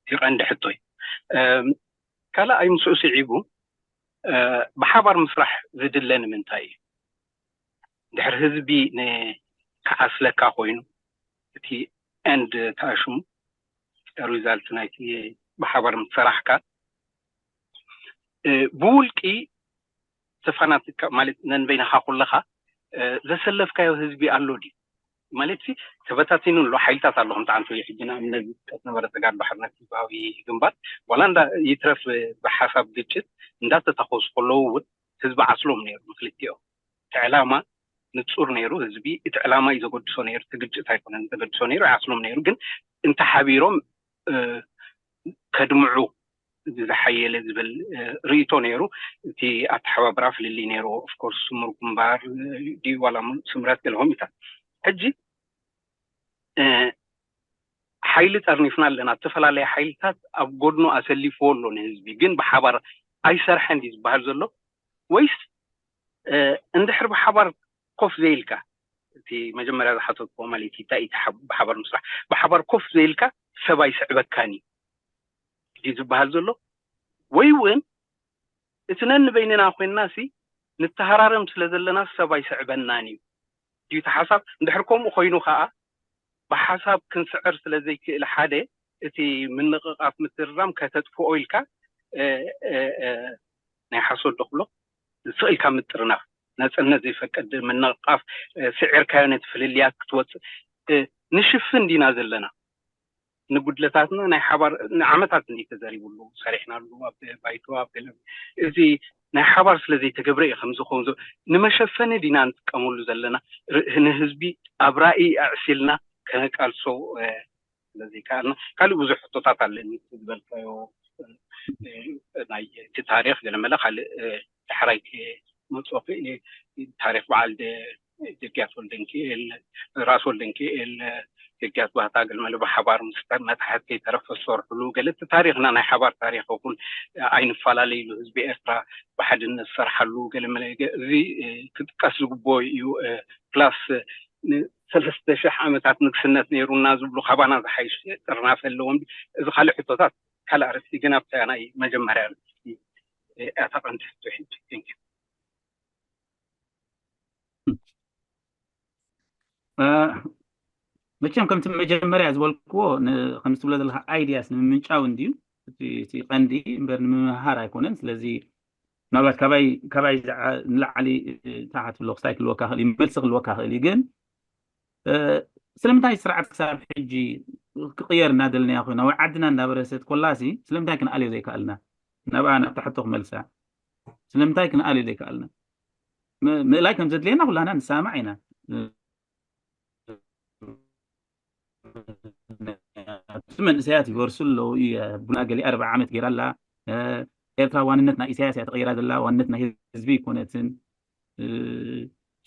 እዩ ቀንዲ ሕቶይ። ካልኣይ ምስኡ ስዒቡ ብሓባር ምስራሕ ዝድለ ንምንታይ እዩ? ድሕሪ ህዝቢ ክዓስለካ ኮይኑ እቲ ኤንድ ተኣሽሙ ሪዛልት ናይቲ ብሓባር ምሰራሕካ ብውልቂ ተፋናቲካ ማለት ነንበይንኻ ኩለኻ ዘሰለፍካዮ ህዝቢ ኣሎ ድዩ? ማለት ሲ ተበታቲኑ ኣሎ ሓይልታት ኣሎ ከምቲ ዓንቶ ሕጂ ንኣብነት ዝጥቀስ ነበረ ተጋድሎ ሓርነት ህዝባዊ ግንባር ዋላ እንዳ ይትረፍ ብሓሳብ ግጭት እንዳተታኮሱ ከለዉ እውን ህዝቢ ዓስሎም ነይሩ ንክልቲኦም እቲ ዕላማ ንፁር ነይሩ ህዝቢ እቲ ዕላማ እዩ ዘገድሶ ነይሩ እቲ ግጭት ኣይኮነን ዘገድሶ ነይሩ ይዓስሎም ነይሩ ግን እንተሓቢሮም ከድምዑ ዝሓየለ ዝብል ርእይቶ ነይሩ። እቲ ኣተሓባብራ ፍልልይ ነይሩ። ኦፍኮርስ ስሙር ግንባር ድዩ ዋላ ስምረት ገለሆም ይታ ሕጂ ሓይሊ ጠርኒፍና ኣለና። ዝተፈላለየ ሓይልታት ኣብ ጎድኑ ኣሰሊፍዎ ኣሎ ንህዝቢ ግን ብሓባር ኣይሰርሐን ድዩ ዝበሃል ዘሎ ወይስ እንድሕር ብሓባር ኮፍ ዘይልካ እቲ መጀመርያ ዝሓተትዎ ማለት እንታይ እዩ ብሓባር ምስራሕ ብሓባር ኮፍ ዘይልካ ሰብ ኣይስዕበካን እዩ ድዩ ዝበሃል ዘሎ ወይ እውን እቲ ነንበይንና ኮይንና ሲ ንተሃራረም ስለ ዘለና ሰብ ኣይስዕበናን እዩ ድዩ እቲ ሓሳብ እንድሕር ከምኡ ኮይኑ ከዓ ብሓሳብ ክንስዕር ስለ ዘይክእል ሓደ እቲ ምንቕቓፍ ምትርራም ከተጥፍኦ ኢልካ ናይ ሓሶት ዶ ክብሎ ስቕ ኢልካ ምጥርናፍ ነፅነት ዘይፈቅድ ምንቕቓፍ ስዒርካዮ ነቲ ፍልልያት ክትወፅእ ንሽፍን ዲና ዘለና ንጉድለታትና ናይ ሓባር ንዓመታት እንዲ ተዘሪብሉ ሰሪሕናሉ ኣብ ባይቶ ኣብ ገለ እዚ ናይ ሓባር ስለ ዘይተገብረ እዩ ከምዝኸውን ንመሸፈኒ ዲና ንጥቀመሉ ዘለና ንህዝቢ ኣብ ራእይ ኣዕሲልና ከነቃልሶ ስለዘይከኣልና ካልእ ብዙሕ ሕቶታት ኣለኒ ዝበልካዮ ናይ እቲ ታሪክ ገለመለ ካልእ ዳሕራይ ክመፅኦ ክእል ታሪክ በዓል ደግያት ወልደንክኤል ራስ ወልደንክኤል ደግያት ባህታ ገለመለ ብሓባር ምስ መታሕት ከይተረፈ ዝሰርሕሉ ገለ እቲ ታሪክና ናይ ሓባር ታሪክ ይኹን ኣይንፈላለይ ኢሉ ህዝቢ ኤርትራ ብሓድነት ዝሰርሓሉ ገለመለ እዚ ክጥቀስ ዝግብኦ እዩ ፕላስ ንሰለስተ ሽሕ ዓመታት ንግስነት ነይሩና ዝብሉ ካባና ዝሓይሽ ጥርናፈ ኣለዎም እዚ ካልእ ሕቶታት ካልእ ኣርእስቲ ግን ኣብታ ናይ መጀመርያ ኣርእስቲ ኣታ ቀንዲ ሕቶ ሕጂ መቸም ከምቲ መጀመርያ ዝበልክዎ ከምዚ ትብሎ ዘለካ ኣይድያስ ንምምንጫው እንድዩ እቲ ቀንዲ እምበር ንምምሃር ኣይኮነን ስለዚ ምናልባት ካባይ ንላዕሊ ታሓት ብሎ ክሳይ ክልወካ ክእል እዩ መልሲ ክልወካ ክእል እዩ ግን ስለምንታይ ስርዓት ክሳብ ሕጂ ክቅየር እናደለናዮ ኮይና ወይ ዓድና እናበረሰት ኮላሲ ስለምንታይ ክንኣልዮ ዘይከኣልና ናብኣ ናብታ ሕቶ ክመልሳ ስለምንታይ ክንኣልዮ ዘይከኣልና ምእላይ ከም ዘድልየና ኩላና ንሰማማዕ ኢና እቲ መንእሰያት ይበርሱ ኣለዉ ቡና ገሊ ኣርባ ዓመት ገይራ ኣላ ኤርትራ ዋንነት ናይ ኢሳያስ እያ ተቀይራ ዘላ ዋንነት ናይ ህዝቢ ይኮነትን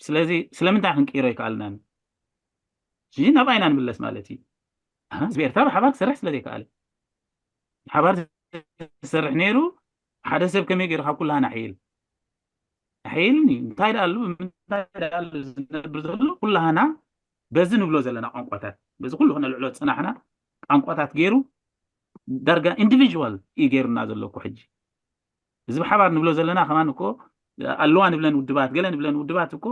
ስለዚ ስለምንታይ ክንቀይሮ ይከኣልናን እዚ ናብኣ ኢና ንምለስ ማለት እዩ ህዝቢ ኤርትራ ብሓባር ክሰርሕ ስለ ዘይከኣለ ብሓባር ዝሰርሕ ነይሩ ሓደ ሰብ ከመይ ገይሩ ካብ ኩላና ሕይል ሕይልኒ እንታይ ደኣሉ ምንታይ ደኣሉ ዝነብር ዘሎ ኩላና በዚ ንብሎ ዘለና ቋንቋታት በዚ ኩሉ ክነልዕሎ ዝፅናሕና ቋንቋታት ገይሩ ዳርጋ ኢንዲቪዥዋል እዩ ገይሩና ዘሎ እኮ ሕጂ እዚ ብሓባር ንብሎ ዘለና ከማን እኮ ኣለዋ ንብለን ውድባት ገለ ንብለን ውድባት እኮ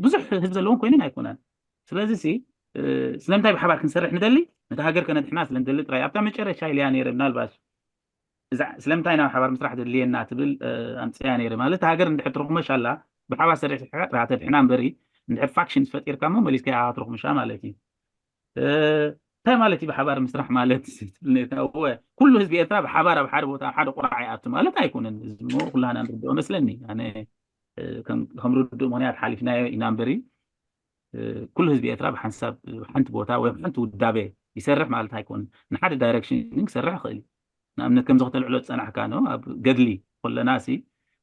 ብዙሕ ህዝቢ ዘለዎም ኮይነን ኣይኮናን ስለዚ ሲ ስለምንታይ ብሓባር ክንሰርሕ ንደሊ ነቲ ሃገር ከነድሕና ስለ ንደሊ ጥራይ ኣብታ መጨረሻ ኢልያ ነይረ ምናልባሽ እዛ ስለምንታይ ናብ ሓባር ምስራሕ ዘድልየና ትብል ኣምፅያ ነይረ ማለት ሃገር እንድሕር ትርኽመሽ ኣላ ብሓባር ሰሪሕካ ጥራ ተድሕና እምበሪ እንድሕር ፋክሽን ፈጢርካ ሞ መሊስካ ኢኻ ትርኽምሻ ማለት እዩ እንታይ ማለት እዩ ብሓባር ምስራሕ ማለት ትብል ነርካ እወ ኩሉ ህዝቢ ኤርትራ ብሓባር ኣብ ሓደ ቦታ ኣብ ሓደ ቁራዕ ይኣቱ ማለት ኣይኮነን እዚ ሞ ኩላና ንርድኦ መስለኒ ኣነ ከም ርድእ ምክንያት ሓሊፍናዮ ኢና እምበሪ ኩሉ ህዝቢ ኤርትራ ብሓንሳብ ሓንቲ ቦታ ወይ ሓንቲ ውዳቤ ይሰርሕ ማለት ኣይኮን። ንሓደ ዳይሬክሽን ግን ክሰርሕ ይኽእል እዩ። ንኣብነት ከምዚ ከተልዕሎ ዝፀናሕካ ነው ኣብ ገድሊ ከለና ሲ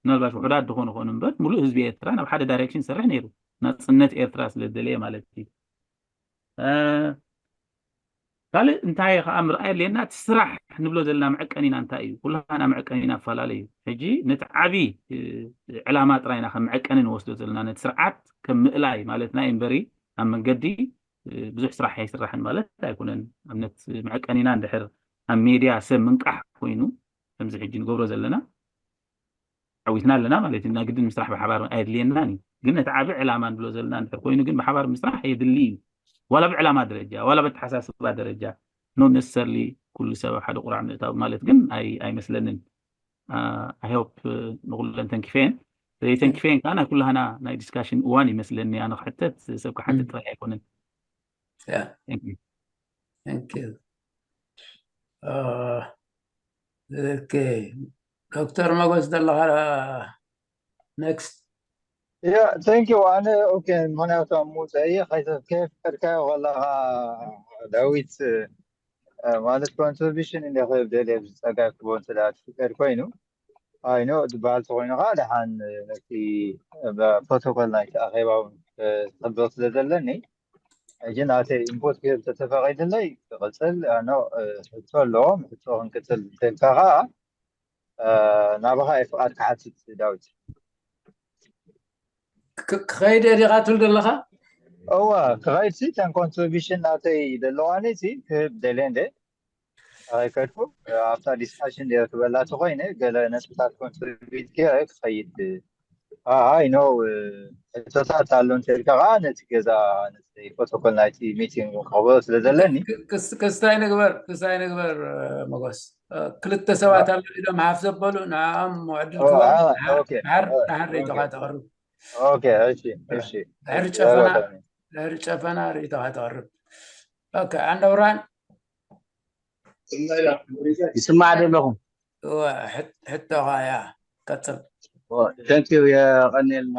ምናልባት ውሑዳት ዝኾኑ ኾኑ እምበር ሙሉእ ህዝቢ ኤርትራ ናብ ሓደ ዳይሬክሽን ይሰርሕ ነይሩ፣ ናፅነት ኤርትራ ስለ ዝደለየ ማለት እዩ። ካልእ እንታይ ከዓ ምርኣይ ኣድልየና፣ እቲ ስራሕ ንብሎ ዘለና መዐቀኒና እንታይ እዩ? ኩላና መዐቀኒና ኣፈላለዩ። ሕጂ ነቲ ዓብዪ ዕላማ ጥራይና ከም መዐቀኒ ንወስዶ ዘለና፣ ነቲ ስርዓት ከም ምእላይ ማለትና እዩ እምበሪ ኣብ መንገዲ ብዙሕ ስራሕ ኣይስራሕን ማለት ኣይኮነን። ኣብነት መዐቀኒና እንድሕር ኣብ ሜድያ ሰብ ምንቃሕ ኮይኑ ከምዚ ሕጂ ንገብሮ ዘለና ዓዊትና ኣለና ማለት እዩ። ግድን ምስራሕ ብሓባር ኣየድልየናን እዩ። ግን ነቲ ዓቢ ዕላማ ንብሎ ዘለና እንድሕር ኮይኑ ግን ብሓባር ምስራሕ የድሊ እዩ። ዋላ ብዕላማ ደረጃ ዋላ በተሓሳስባ ደረጃ ኖት ነሰሰርሊ ኩሉ ሰብ ኣብ ሓደ ቁራዕ ምእታው ማለት ግን ኣይመስለንን። I hope ንኩለን ተንኪፈየን። ዘይተንኪፈየን ከዓ ናይ ኩላህና ናይ ዲስካሽን እዋን ይመስለኒ። ኣነ ክሕተት ሰብ ክሓትት ጥራይ ኣይኮነን። ዶክተር መጎስ ዘለኻ ኔክስት። Thank you። ኣነ ኦኬ ምክንያቱ ኣብ ምውፅእ እየ ከይፈቀድካዮ ከለካ ዳዊት ማለት ኮንትሪቢሽን እንደ ክብል ደልየ ብፀጋይ ክቦን ስለ ትፍቀድ ኮይኑ ኣይኖ ዝበሃል ተኮይኑ ከዓ ደሓን ነቲ ፕሮቶኮል ናይቲ ኣኼባ እውን ክፅብቕ ስለ ዘለኒ ሕጂ ናተይ ኢንፑት ክህብ ተተፈቒድለይ ክቕፅል። ሕቶ ኣለዎም ሕቶ ክንቅፅል እንተልካ ከዓ ናባኻ እየ ፍቓድ ክሓትት ዳዊት። ክኸይድ እየ ዲኻ ትብል ዘለኻ? እወ ክኸይድ ሲ ተን ኮንትሪቢሽን ናተይ ዘለዋኒ ሲ ክህብ ደልየ እንደ ኣይከድኩ ኣብታ ዲስካሽን ደየ ክበላ ተኮይነ ገለ ነጥብታት ኮንትሪቢት ገይረ ክኸይድ። I know ሕቶታት ኣሎ እንተልካ ከዓ ነቲ ገዛ ፕሮቶኮል ናይቲ ሚቲንግ ክኸበሮ ስለ ዘለኒ ክስታይ ንግበር ክስታይ ንግበር መጎስ ክልተ ሰባት ኣሎ ኢሎም ሓፍ ዘበሉ ንዓኦም ዕድል ክበ ድሓር ርእቶኻ ተቕርብ። ድሕሪ ጨፈና ድሕሪ ጨፈና ርእቶኻ ተቕርብ። ዓንደብራን ይስማዕ ዶ ኣለኹም? ሕቶኻ እያ ቀፅል። Thank you የቐንየልና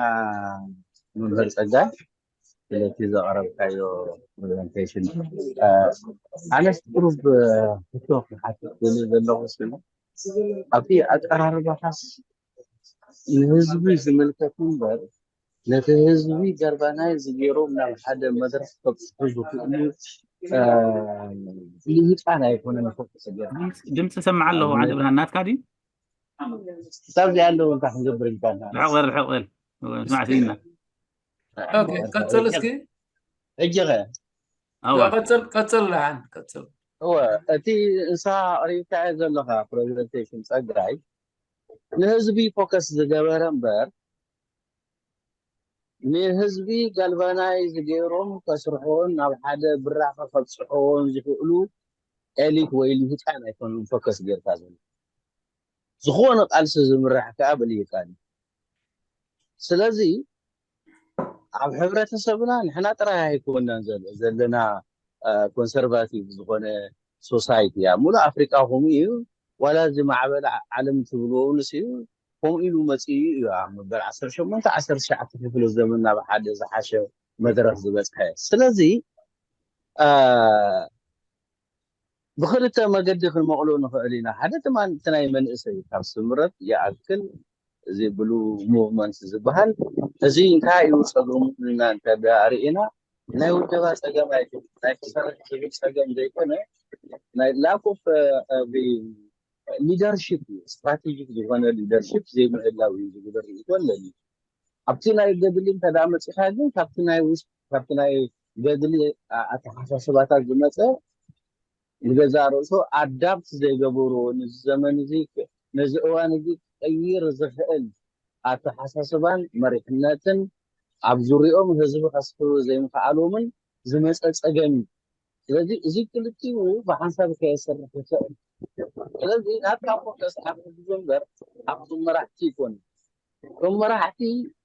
መምህር ፀጋይ ስለቲ ዘቕረብካዮ ፕሬዘንቴሽን። ኣነስ ቁሩብ ሕቶ ክሓትት ደልየ ዘለኹ ስ ኣብቲ ኣቀራርባኻስ ንህዝቢ ዝምልከት እምበር ነቲ ህዝቢ ገርባናይ ዝገይሮም ናብ ሓደ መድረክ ከብፅሑ ዝኽእሉ ልሂቃን ኣይኮነን ፎከስ ገይርና። ድምፂ ሰምዕ ኣለኹ ዓንደ ብርሃን ናትካ ድዩ? ክሳብ እዚኣ ኣለዉ እንታይ ክንገብር ኢልካና? ርሕቕ በል ርሕቕ በል ስማዕ ስኢና። ቀፅል እስኪ ሕጂ ኸ ቀፅል ቀፅል ደሓን ቀፅል። እወ እቲ ንስኻ ኣቕሪብካዮ ዘለኻ ፕሬዘንቴሽን ፀጋይ ንህዝቢ ፎከስ ዝገበረ እምበር ንህዝቢ ጋልቫናይዝ ገይሮም ከስርሕዎን ናብ ሓደ ብራኸ ከብፅሕዎን ዝኽእሉ ኤሊት ወይ ልሂቃን ኣይኮኑን ፎከስ ጌርካ ዘሎ። ዝኾነ ቃልሲ ዝምራሕ ከዓ ብልሂቃን እዩ። ስለዚ ኣብ ሕብረተሰብና ንሕና ጥራይ ኣይኮናን ዘለና ኮንሰርቫቲቭ ዝኾነ ሶሳይቲ እያ። ሙሉእ ኣፍሪቃ ከምኡ እዩ። ዋላ እዚ ማዕበል ዓለም ትብልዎ እውን እዩ ከምኡ ኢሉ መፅኡ እዩ። ኣብ መበል ዓሰርተ ሸሞንተ ዓሰርተ ትሽዓተ ክፍለ ዘመን ናብ ሓደ ዝሓሸ መድረክ ዝበፅሐ። ስለዚ ብክልተ መገዲ ክንመቕሎ ንኽእል ኢና። ሓደ ድማ እቲ ናይ መንእሰይ ካብ ስምረት ይኣክል እዚ ብሉ ሙቭመንት ዝበሃል እዚ እንታይ እዩ ፀገሙ ኢልና እንተ ርኢና ናይ ውደባ ፀገም ኣይኮነን። ናይ ክሰርሕ ዝብል ፀገም ዘይኮነ ናይ ላክ ኦፍ ሊደርሺፕ እዩ። ስትራቴጂክ ዝኾነ ሊደርሺፕ ዘይምህላው እዩ ዝብል ርኢቶ ኣለኒ። ኣብቲ ናይ ገድሊ እንተ መፂኻ ግን ካብቲ ናይ ውሽጢ ካብቲ ናይ ገድሊ ኣተሓሳስባታት ዝመፀ ንገዛእ ርእሱ ኣዳፕት ዘይገበርዎ ነዚ ዘመን እዚ ነዚ እዋን እዚ ክቀይር ዝኽእል ኣተሓሳስባን መሪሕነትን ኣብ ዙሪኦም ህዝቢ ከስፍሩ ዘይምኽኣሎምን ዝመፀ ፀገም እዩ። ስለዚ እዚ ክልቲኡ ብሓንሳብ ከየሰርሕ ይኽእል። ስለዚ ናትካ ፎከስ ኣብ ህዝቢ እምበር ኣብቶም መራሕቲ ይኮኑ። እቶም መራሕቲ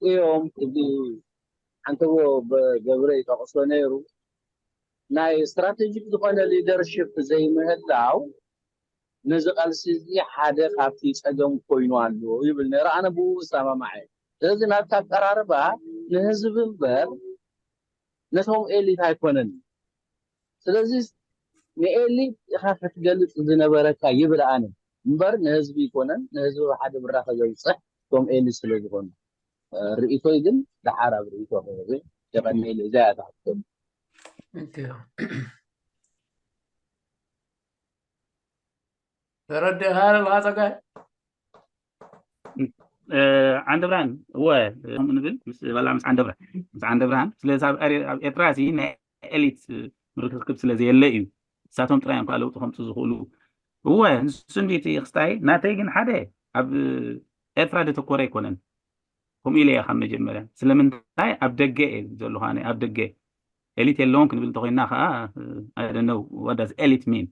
እዮም እዚ ሓንተቦ ገብረ ይጠቕሶ ነይሩ ናይ ስትራቴጂክ ዝኾነ ሊደርሽፕ ዘይምህላው ነዚ ቃልሲ እዚ ሓደ ካብቲ ፀገም ኮይኑ ኣሎ ይብል ነይሩ። ኣነ ብኡ እሰማማዕ እየ። ስለዚ ናትካ ኣቀራርባ ንህዝቢ እምበር ነቶም ኤሊት ኣይኮነን። ስለዚ ንኤሊት ኢኻ ክትገልጽ ዝነበረካ ይብል ኣነ እምበር ንህዝቢ ይኮነን። ንህዝቢ ብሓደ ብራኸ ዘብፅሕ እቶም ኤሊት ስለ ዝኾኑ እ፣ ርእይቶይ ግን ደሓር ኣብ ርእይቶ ክህብ የቐንየሉ። እዛ እያ እታ ሕቶ። ተረዲእካ ኣለኻ ፀጋይ? ዓንደ ብርሃን እወ፣ ከምኡ ንብል ምስ በላ ምስ ዓንደ ብርሃን ምስ ዓንደ ብርሃን ስለዚ ኣብ ኤሪ- ኣብ ኤርትራ ሲ ናይ ኤሊት ምርክክብ ስለ ዘየለ እዩ። እሳቶም ጥራይ እዮም ከዓ ለውጢ ከምፁ ዝኽእሉ። እወ ንሱ እንዲ እቲ ክስታይ ናተይ ግን ሓደ ኣብ ኤርትራ ዘተኮረ ኣይኮነን። ከምኡ ኢለ እየ ካብ መጀመርያ። ስለምንታይ ኣብ ደገ እየ ዘለኹ ኣነ ኣብ ደገ ኤሊት የለውን ክንብል እንተኮይና ከዓ I don't know what does elite mean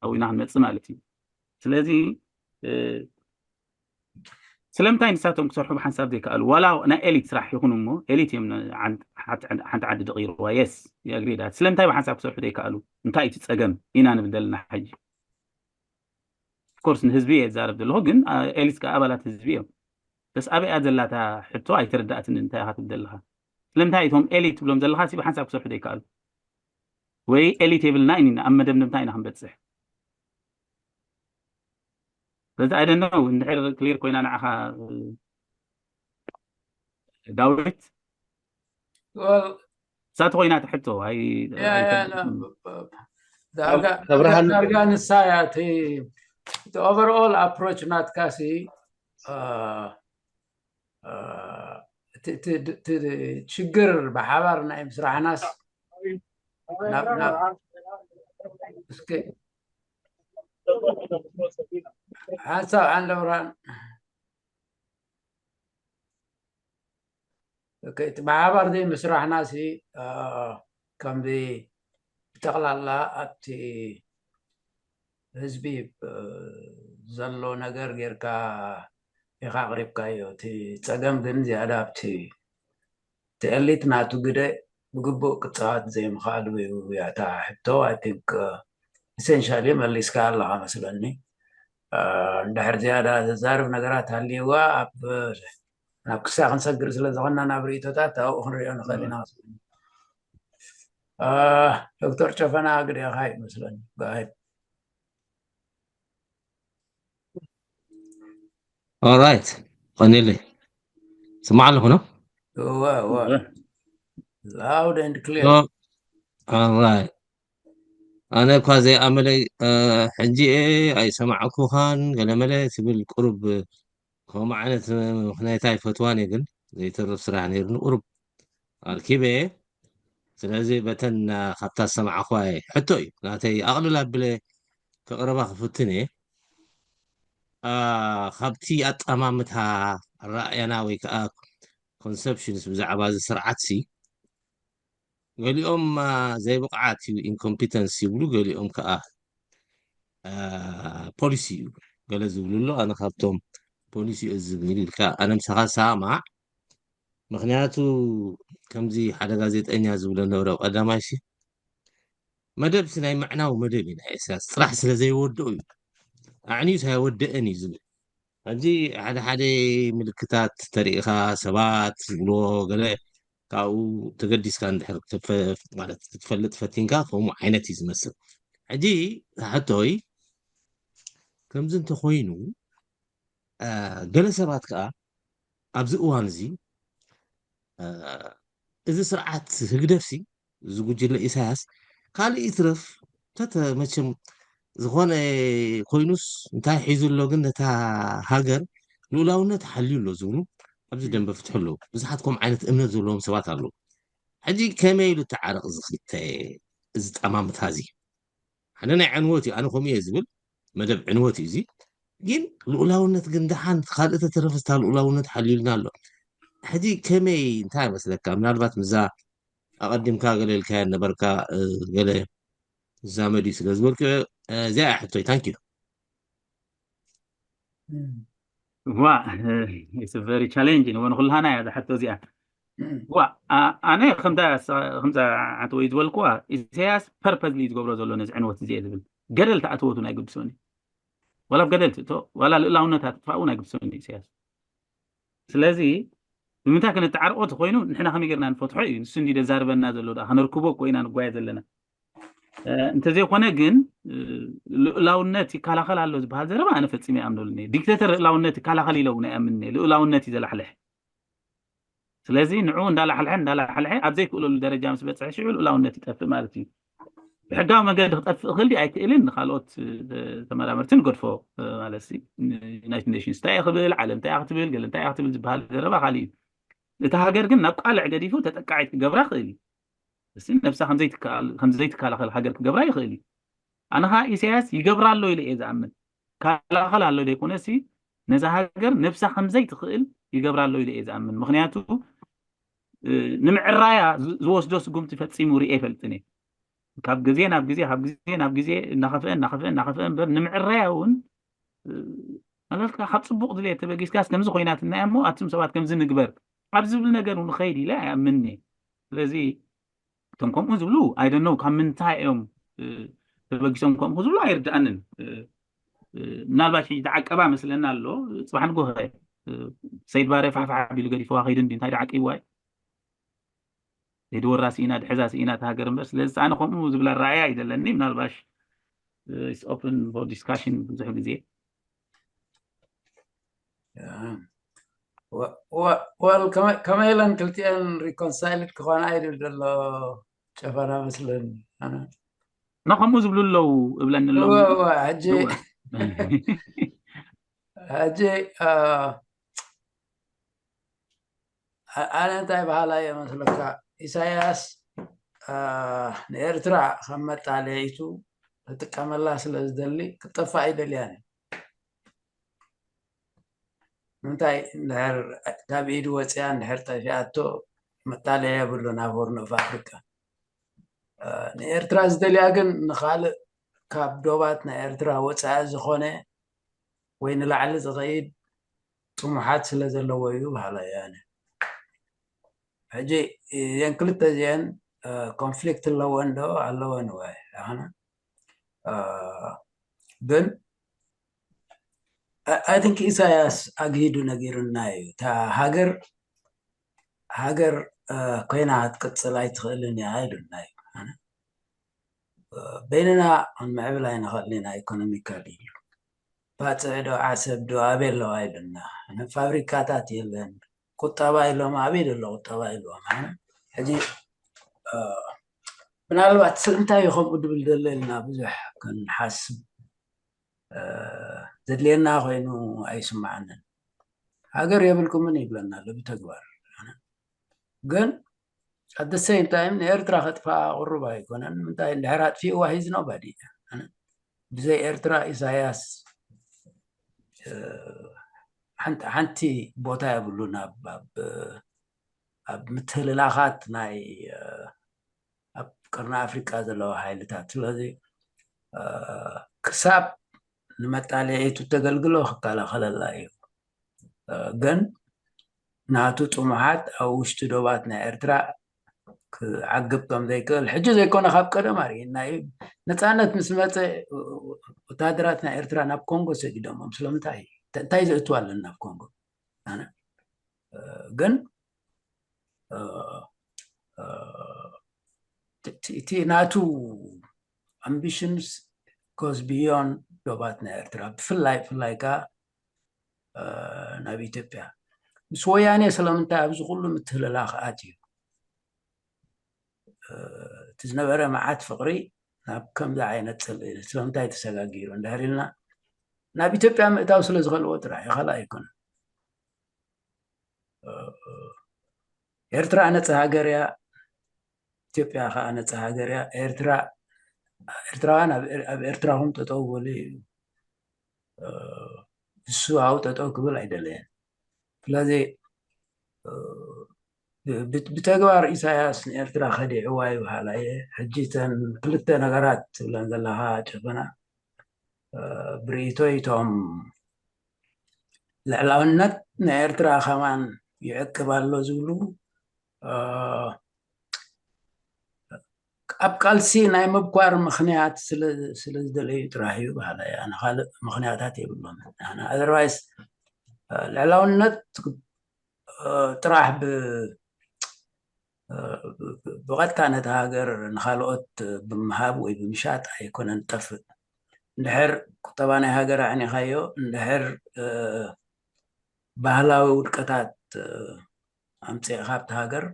ኣብኡ ኢና ክንመፅእ ማለት እዩ። ስለዚ ስለምንታይ ንሳቶም ክሰርሑ ብሓንሳብ ዘይከኣሉ ዋላ ናይ ኤሊት ስራሕ ይኹን እሞ ኤሊት እዮም ሓንቲ ዓዲ ደቂርዋ የስ የግሪዳ ስለምንታይ ብሓንሳብ ክሰርሑ ዘይከኣሉ እንታይ እቲ ፀገም ኢና ንብል ዘለና ሕጂ ኮርስ ንህዝቢ እየ ዝዛረብ ዘለኹ ግን ኤሊት ከዓ ኣባላት ህዝቢ እዮም በስ ኣበይ እያ ዘላታ ሕቶ ኣይተረዳእትን እንታይ ኢኻ ትብል ዘለኻ ስለምንታይ እቶም ኤሊት ትብሎም ዘለኻ ሲ ብሓንሳብ ክሰርሑ ዘይከኣሉ ወይ ኤሊት የብልና ኢና ኣብ መደምደምታ ኢና ክንበፅሕ በዚ I don't know እንድሕር ክሊር ኮይና ንዓኻ ዳዊት ሳት ኮይና ትሕቶ ኣይ ዳርጋ ንሳ እያ እቲ overall approach ናትካ ሲ እቲ ችግር ብሓባር ናይ ምስራሕናስ ናብ ናብ እስኪ ሓንሳብ ዓንደ ብርሃን እቲ ብሓባር ዘይምስራሕና ሲ ከምዚ ብጠቕላላ ኣብቲ ህዝቢ ዘሎ ነገር ጌርካ ኢኻ ኣቕሪብካዮ እቲ ፀገም ግን ዝያዳ ኣብቲ እቲ ኤሊት ናቱ ግደ ብግቡእ ክፃወት ዘይምኽኣሉ እዩ ያታ ሕቶ I think essentially መሊስካ ኣለኻ መስለኒ እንድሕር ዝያዳ ዘዛርብ ነገራት ሃልይዋ ኣብ ናብ ክሳ ክንሰግር ስለ ዝኾንና ናብ ርእቶታት ኣብኡ ክንሪኦ ንኽእል ኢና መስለኒ ዶክተር ጨፈና ግዲኻ ይመስለኒ Alright ቀኒለይ ስማዕ ኣለኹ ነው እወ እወ loud and clear Alright ኣነ እኳ ዘይኣመለይ ሕጂ እየ ኣይሰማዕኩኻን ገለመለ ትብል ቁሩብ ከምኡ ዓይነት ምኽንያት ኣይፈትዋን እየ ግን ዘይተርፍ ስራሕ ነይሩኒ ቁሩብ ኣርኪበ እየ ስለዚ በተን ካብታ ዝሰማዕኹዋ እየ ሕቶ እዩ ናተይ ኣቕልል ኣብለ ከቕረባ ክፍትን እየ ካብቲ ኣጠማምታ ራእያና ወይ ከዓ conceptions ብዛዕባ እዚ ስርዓት ሲ ገሊኦም ዘይብቕዓት እዩ incompetence ይብሉ ገሊኦም ከዓ policy እዩ ገለ ዝብሉ ኣሎ ኣነ ካብቶም policy እዩ ዝብል ኢልካ ኣነ ምሳኻ ሰማዕ ምክንያቱ ከምዚ ሓደ ጋዜጠኛ ዝብሎ ነበረ ቀዳማይ ሲ መደብ ሲ ናይ ምዕናው መደብ እዩ ናይ ኢሳያስ ጥራሕ ስለ ዘይወድኦ እዩ ኣዕንዩ ሳይወደአን እዩ ዝብል ሕጂ ሓደ ሓደ ምልክታት ተሪኢኻ ሰባት ዝብልዎ ገለ ካብኡ ተገዲስካ እንድሕር ማለት ክትፈልጥ ፈቲንካ ከምኡ ዓይነት እዩ ዝመስል ሕጂ ሕቶይ ከምዚ እንተኮይኑ ገለ ሰባት ከዓ ኣብዚ እዋን እዚ እዚ ስርዓት ህግደፍሲ እዚ ጉጅለ ኢሳያስ ካልእ ይትረፍ ተተ መቸም ዝኾነ ኮይኑስ እንታይ ሒዙ ኣሎ ግን ነታ ሃገር ልኡላውነት ሓልዩ ኣሎ ዝብሉ ኣብዚ ደንበ ፍትሑ ኣለዉ ብዙሓት ከምኡ ዓይነት እምነት ዘለዎም ሰባት ኣለዉ ሕጂ ከመይ ኢሉ ተዓረቕ ዝኽተ እዚ ጠማምታ እዚ ሓደ ናይ ዕንወት እዩ ኣነ ከምኡ እየ ዝብል መደብ ዕንወት እዩ እዚ ግን ልኡላውነት ግን ደሓን ካልእ ተተረፈ ስታ ልኡላውነት ሓልዩልና ኣሎ ሕጂ ከመይ እንታይ ይመስለካ ምናልባት ምዛ ኣቐዲምካ ገለ ኢልካያ ነበርካ ገለ ዛመድ እዩ ስለ ዝበልክ እዚኣ ሕቶይ ታንኪዩ ዋ it's very challenging ወን ኩላና እያ ዝሓቶ እዚኣ ዋ ኣነ ከምዛ ዓንተ ወይ ዝበልኩዋ ኢሳያስ purposely ዝገብሮ ዘሎ ነዚ ዕንወት እዚ ዝብል ገደል ተኣትወቱ ናይ ግድሶኒ ዋላ ኣብ ገደል ትእቶ ዋላ ልእላውነት ኣጥፋኡ ናይ ግድሶኒ ኢሳያስ ስለዚ ንምንታይ ከነተዓርቆ ተኮይኑ ንሕና ከመይ ጌርና ንፈትሖ እዩ ንሱ እንዲ ደዛርበና ዘሎ ዳ ከነርክቦ ኮይና ንጓየ ዘለና እንተዘይኮነ ግን ልኡላውነት ይከላኸል ኣሎ ዝበሃል ዘረባ ኣነ ፈፂመ ይኣምነሉኒ። ዲክተተር ልኡላውነት ይከላኸል ኢለ እውን ኣይኣምንኒ። ልኡላውነት እዩ ዘላሕልሕ። ስለዚ ንዑ እንዳላሓልሐ እንዳላሓልሐ ኣብ ዘይክእለሉ ደረጃ ምስ በፅሐ ሽዑ ልኡላውነት ይጠፍእ ማለት እዩ። ብሕጋዊ መገዲ ክጠፍእ ክእል ኣይክእልን ንካልኦት ተመራመርቲ ንገድፎ ማለት ዩናይትድ ኔሽንስ እንታይ ክብል፣ ዓለም እንታይ ክትብል፣ ገለ እንታይ ክትብል ዝበሃል ዘረባ ካልእ እዩ። እቲ ሃገር ግን ናብ ቃልዕ ገዲፉ ተጠቃዒት ክገብራ ክእል እዩ። እስ ነብሳ ከምዘይትከላኸል ሃገር ክገብራ ይኽእል እዩ። ኣነ ከዓ ኢሳያስ ይገብራ ኣሎ ኢለ እየ ዝኣምን። ይከላኸል ኣሎ ዘይኮነ ሲ ነዛ ሃገር ነብሳ ከምዘይትኽእል ይገብራ ኣሎ ኢለ እየ ዝኣምን። ምክንያቱ ንምዕራያ ዝወስዶ ስጉምቲ ፈፂሙ ርእ ይፈልጥን እየ። ካብ ግዜ ናብ ግዜ ካብ ግዜ ናብ ግዜ እናኸፍአ እናኸፍአ እናኸፍአ እምበር ንምዕራያ እውን ማለትካ ካብ ፅቡቕ ድሌት ተበጊስካስ ከምዚ ኮይናትና እሞ ኣቱም ሰባት ከምዚ ንግበር ኣብ ዝብል ነገር እውን ኸይድ ኢለ ኣይኣምንን እየ። ስለዚ እቶም ከምኡ ዝብሉ ኣይደነው ካብ ምንታይ እዮም ተበጊሶም ከምኡ ዝብሉ ኣይርድኣንን። ምናልባት ሕጂ ተዓቀባ መስለና ኣሎ። ፅባሕ ንጎኸ ሰይድ ባረ ፋሕፋሕ ኣቢሉ ገዲፍዋ ከይዱ እንዲ እንታይ ደዓቂብዋ እዩ? ሄዲ ወራ ስኢና ድሕዛ ስኢና ተሃገር እምበር ስለዚ ኣነ ከምኡ ዝብል ኣረኣያ እዩ ዘለኒ። ምናልባሽ it's open for discussion ብዙሕ ግዜ ወል ከመይ ኢለን ክልቲአን ሪኮንሳይልድ ክኾና እዩ ዝብል ዘሎ ጨፈና መስለኒ። ንከምኡ ዝብሉ ኣለዉ እብለኒ ኣለዉ። ሕጂ ሕጂ ኣነ እንታይ በሃላ እየ መስለካ? ኢሳያስ ንኤርትራ ከም መጣለይቱ ክጥቀመላ ስለ ዝደሊ ክጠፋ ኣይደልያን እዩ። ምንታይ እንድሕር ካብ ኢዱ ወፅያ እንድሕር ጠፊኣቶ መጣለያ የብሉ ናብ ሆርን ኦፍ ኣፍሪካ። ንኤርትራ ዝደልያ ግን ንካልእ ካብ ዶባት ናይ ኤርትራ ወፃኢ ዝኾነ ወይ ንላዕሊ ዝኸይድ ጥሙሓት ስለ ዘለዎ እዩ በሃላ እየ ኣነ። ሕጂ እዘን ክልተ እዚአን ኮንፍሊክት ኣለወን ዶ ኣለወን ወይ ኣነ ግን I think ኢሳያስ ኣግሂዱ ነጊሩና እዩ። እታ ሃገር ሃገር ኮይና ክትቅፅል ኣይትኽእልን እያ ኢሉና እዩ። በይንና ክንምዕብል ኣይንኽእልን ኢና ኢኮኖሚካሊ ኢሉ። ባፅዕ ዶ ዓሰብ ዶ ኣበይ ኣለዋ ኢሉና። ፋብሪካታት የለን። ቁጠባ ኢሎም ኣበይ ዘሎ ቁጠባ ኢልዎም። ሕጂ ምናልባት ስለምንታይ እዩ ከምኡ ድብል ዘሎ ኢልና ብዙሕ ክንሓስብ ዘድልየና ኮይኑ ኣይስማዓንን። ሃገር የብልኩምን ይብለና ኣሎ ብተግባር። ግን at the same time ንኤርትራ ከጥፋ ቅሩብ ኣይኮነን። ምንታይ እንድሕር ኣጥፊእዋ he's nobody። ብዘይ ኤርትራ ኢሳያስ ሓንቲ ቦታ የብሉን ኣብ ምትህልላኻት ናይ ኣብ ቅርኒ ኣፍሪቃ ዘለዋ ሓይልታት። ስለዚ ክሳብ ንመጣለዒቱ ተገልግሎ ክከላኸለላ እዩ። ግን ናቱ ጥሙሓት ኣብ ውሽጢ ዶባት ናይ ኤርትራ ክዓግብ ከም ዘይክእል ሕጂ ዘይኮነ ካብ ቀደም ኣርእና እዩ። ነፃነት ምስ መፀ ወታደራት ናይ ኤርትራ ናብ ኮንጎ ሰዲዶሞም። ስለምንታይ እንታይ ዘእትዋ ኣለና ናብ ኮንጎ? ግን እቲ ናቱ ኣምቢሽንስ goes beyond ዶባት ናይ ኤርትራ። ብፍላይ ብፍላይ ከዓ ናብ ኢትዮጵያ ምስ ወያኔ ስለምንታይ ኣብዚ ኩሉ ምትህልላኽ ኣትዩ? እቲ ዝነበረ መዓት ፍቕሪ ናብ ከምዚ ዓይነት ፅልኢ ስለምንታይ ተሰጋጊሩ እንድሕር ኢልና ናብ ኢትዮጵያ ምእታው ስለ ዝኸልዎ ጥራሕ እዩ፣ ካልእ ኣይኮነን። ኤርትራ ነፃ ሃገር እያ፣ ኢትዮጵያ ከዓ ነፃ ሃገር እያ። ኤርትራ ኤርትራውያን ኣብ ኤርትራኹም ጠጠው በሉ እዩ። እሱ ኣብኡ ጠጠው ክብል ኣይደለየን። ስለዚ ብተግባር ኢሳያስ ንኤርትራ ከዲዕዋ ይበሃል ኣየ። ሕጂ ተን ክልተ ነገራት ትብለን ዘለኻ ጨፈና ብርእይቶይ እቶም ልዕላውነት ናይ ኤርትራ ከማን ይዕቅብ ኣሎ ዝብሉ ኣብ ቃልሲ ናይ ምብኳር ምኽንያት ስለ ዝደለዩ ጥራሕ እዩ በሃላ እያ። ንካልእ ምኽንያታት የብሎም። ኣዘርባይስ ልዕላውነት ጥራሕ ብ ብቐጥታ ነቲ ሃገር ንኻልኦት ብምሃብ ወይ ብምሻጥ ኣይኮነን ጠፍእ። እንድሕር ቁጠባ ናይ ሃገር ኣዕኒኻዮ፣ እንድሕር ባህላዊ ውድቀታት ኣምፅእኻ ኣብቲ ሃገር፣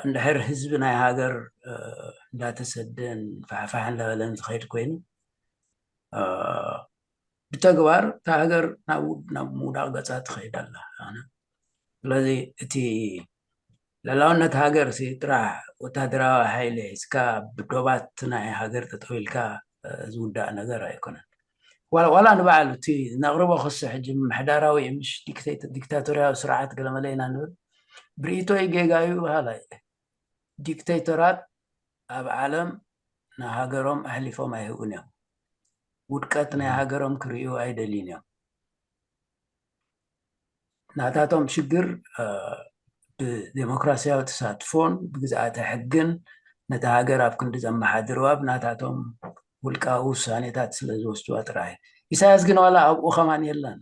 እንድሕር ህዝቢ ናይ ሃገር እንዳተሰደን ፋሕፋሕን ለበለን ዝኸይድ ኮይኑ፣ ብተግባር እታ ሃገር ናብ ምውዳቕ ገፃ ትኸይድ ኣላ። ስለዚ እቲ ልዕላውነት ሃገር ሲ ጥራሕ ወታደራዊ ሓይሊ ሒዝካ ብዶባት ናይ ሃገር ጠጠው ኢልካ ዝውዳእ ነገር ኣይኮነን። ዋላ ንባዕሉ እቲ ነቕርቦ ክሲ ሕጂ ምሕዳራዊ ምሽ ዲክታቶርያዊ ስርዓት ገለመለ ኢና ንብል ብርእይቶይ ጌጋ እዩ በሃላይ። ዲክቴተራት ኣብ ዓለም ንሃገሮም ኣሕሊፎም ኣይህቡን እዮም። ውድቀት ናይ ሃገሮም ክርእዩ ኣይደልዩን እዮም። ናታቶም ሽግር ብዴሞክራሲያዊ ተሳትፎን ብግዝኣተ ሕግን ነቲ ሃገር ኣብ ክንዲ ዘመሓድርዋ ብናታቶም ውልቃዊ ውሳኔታት ስለ ዝወስድዋ ጥራይ። ኢሳያስ ግን ዋላ ኣብኡ ከማን የለን።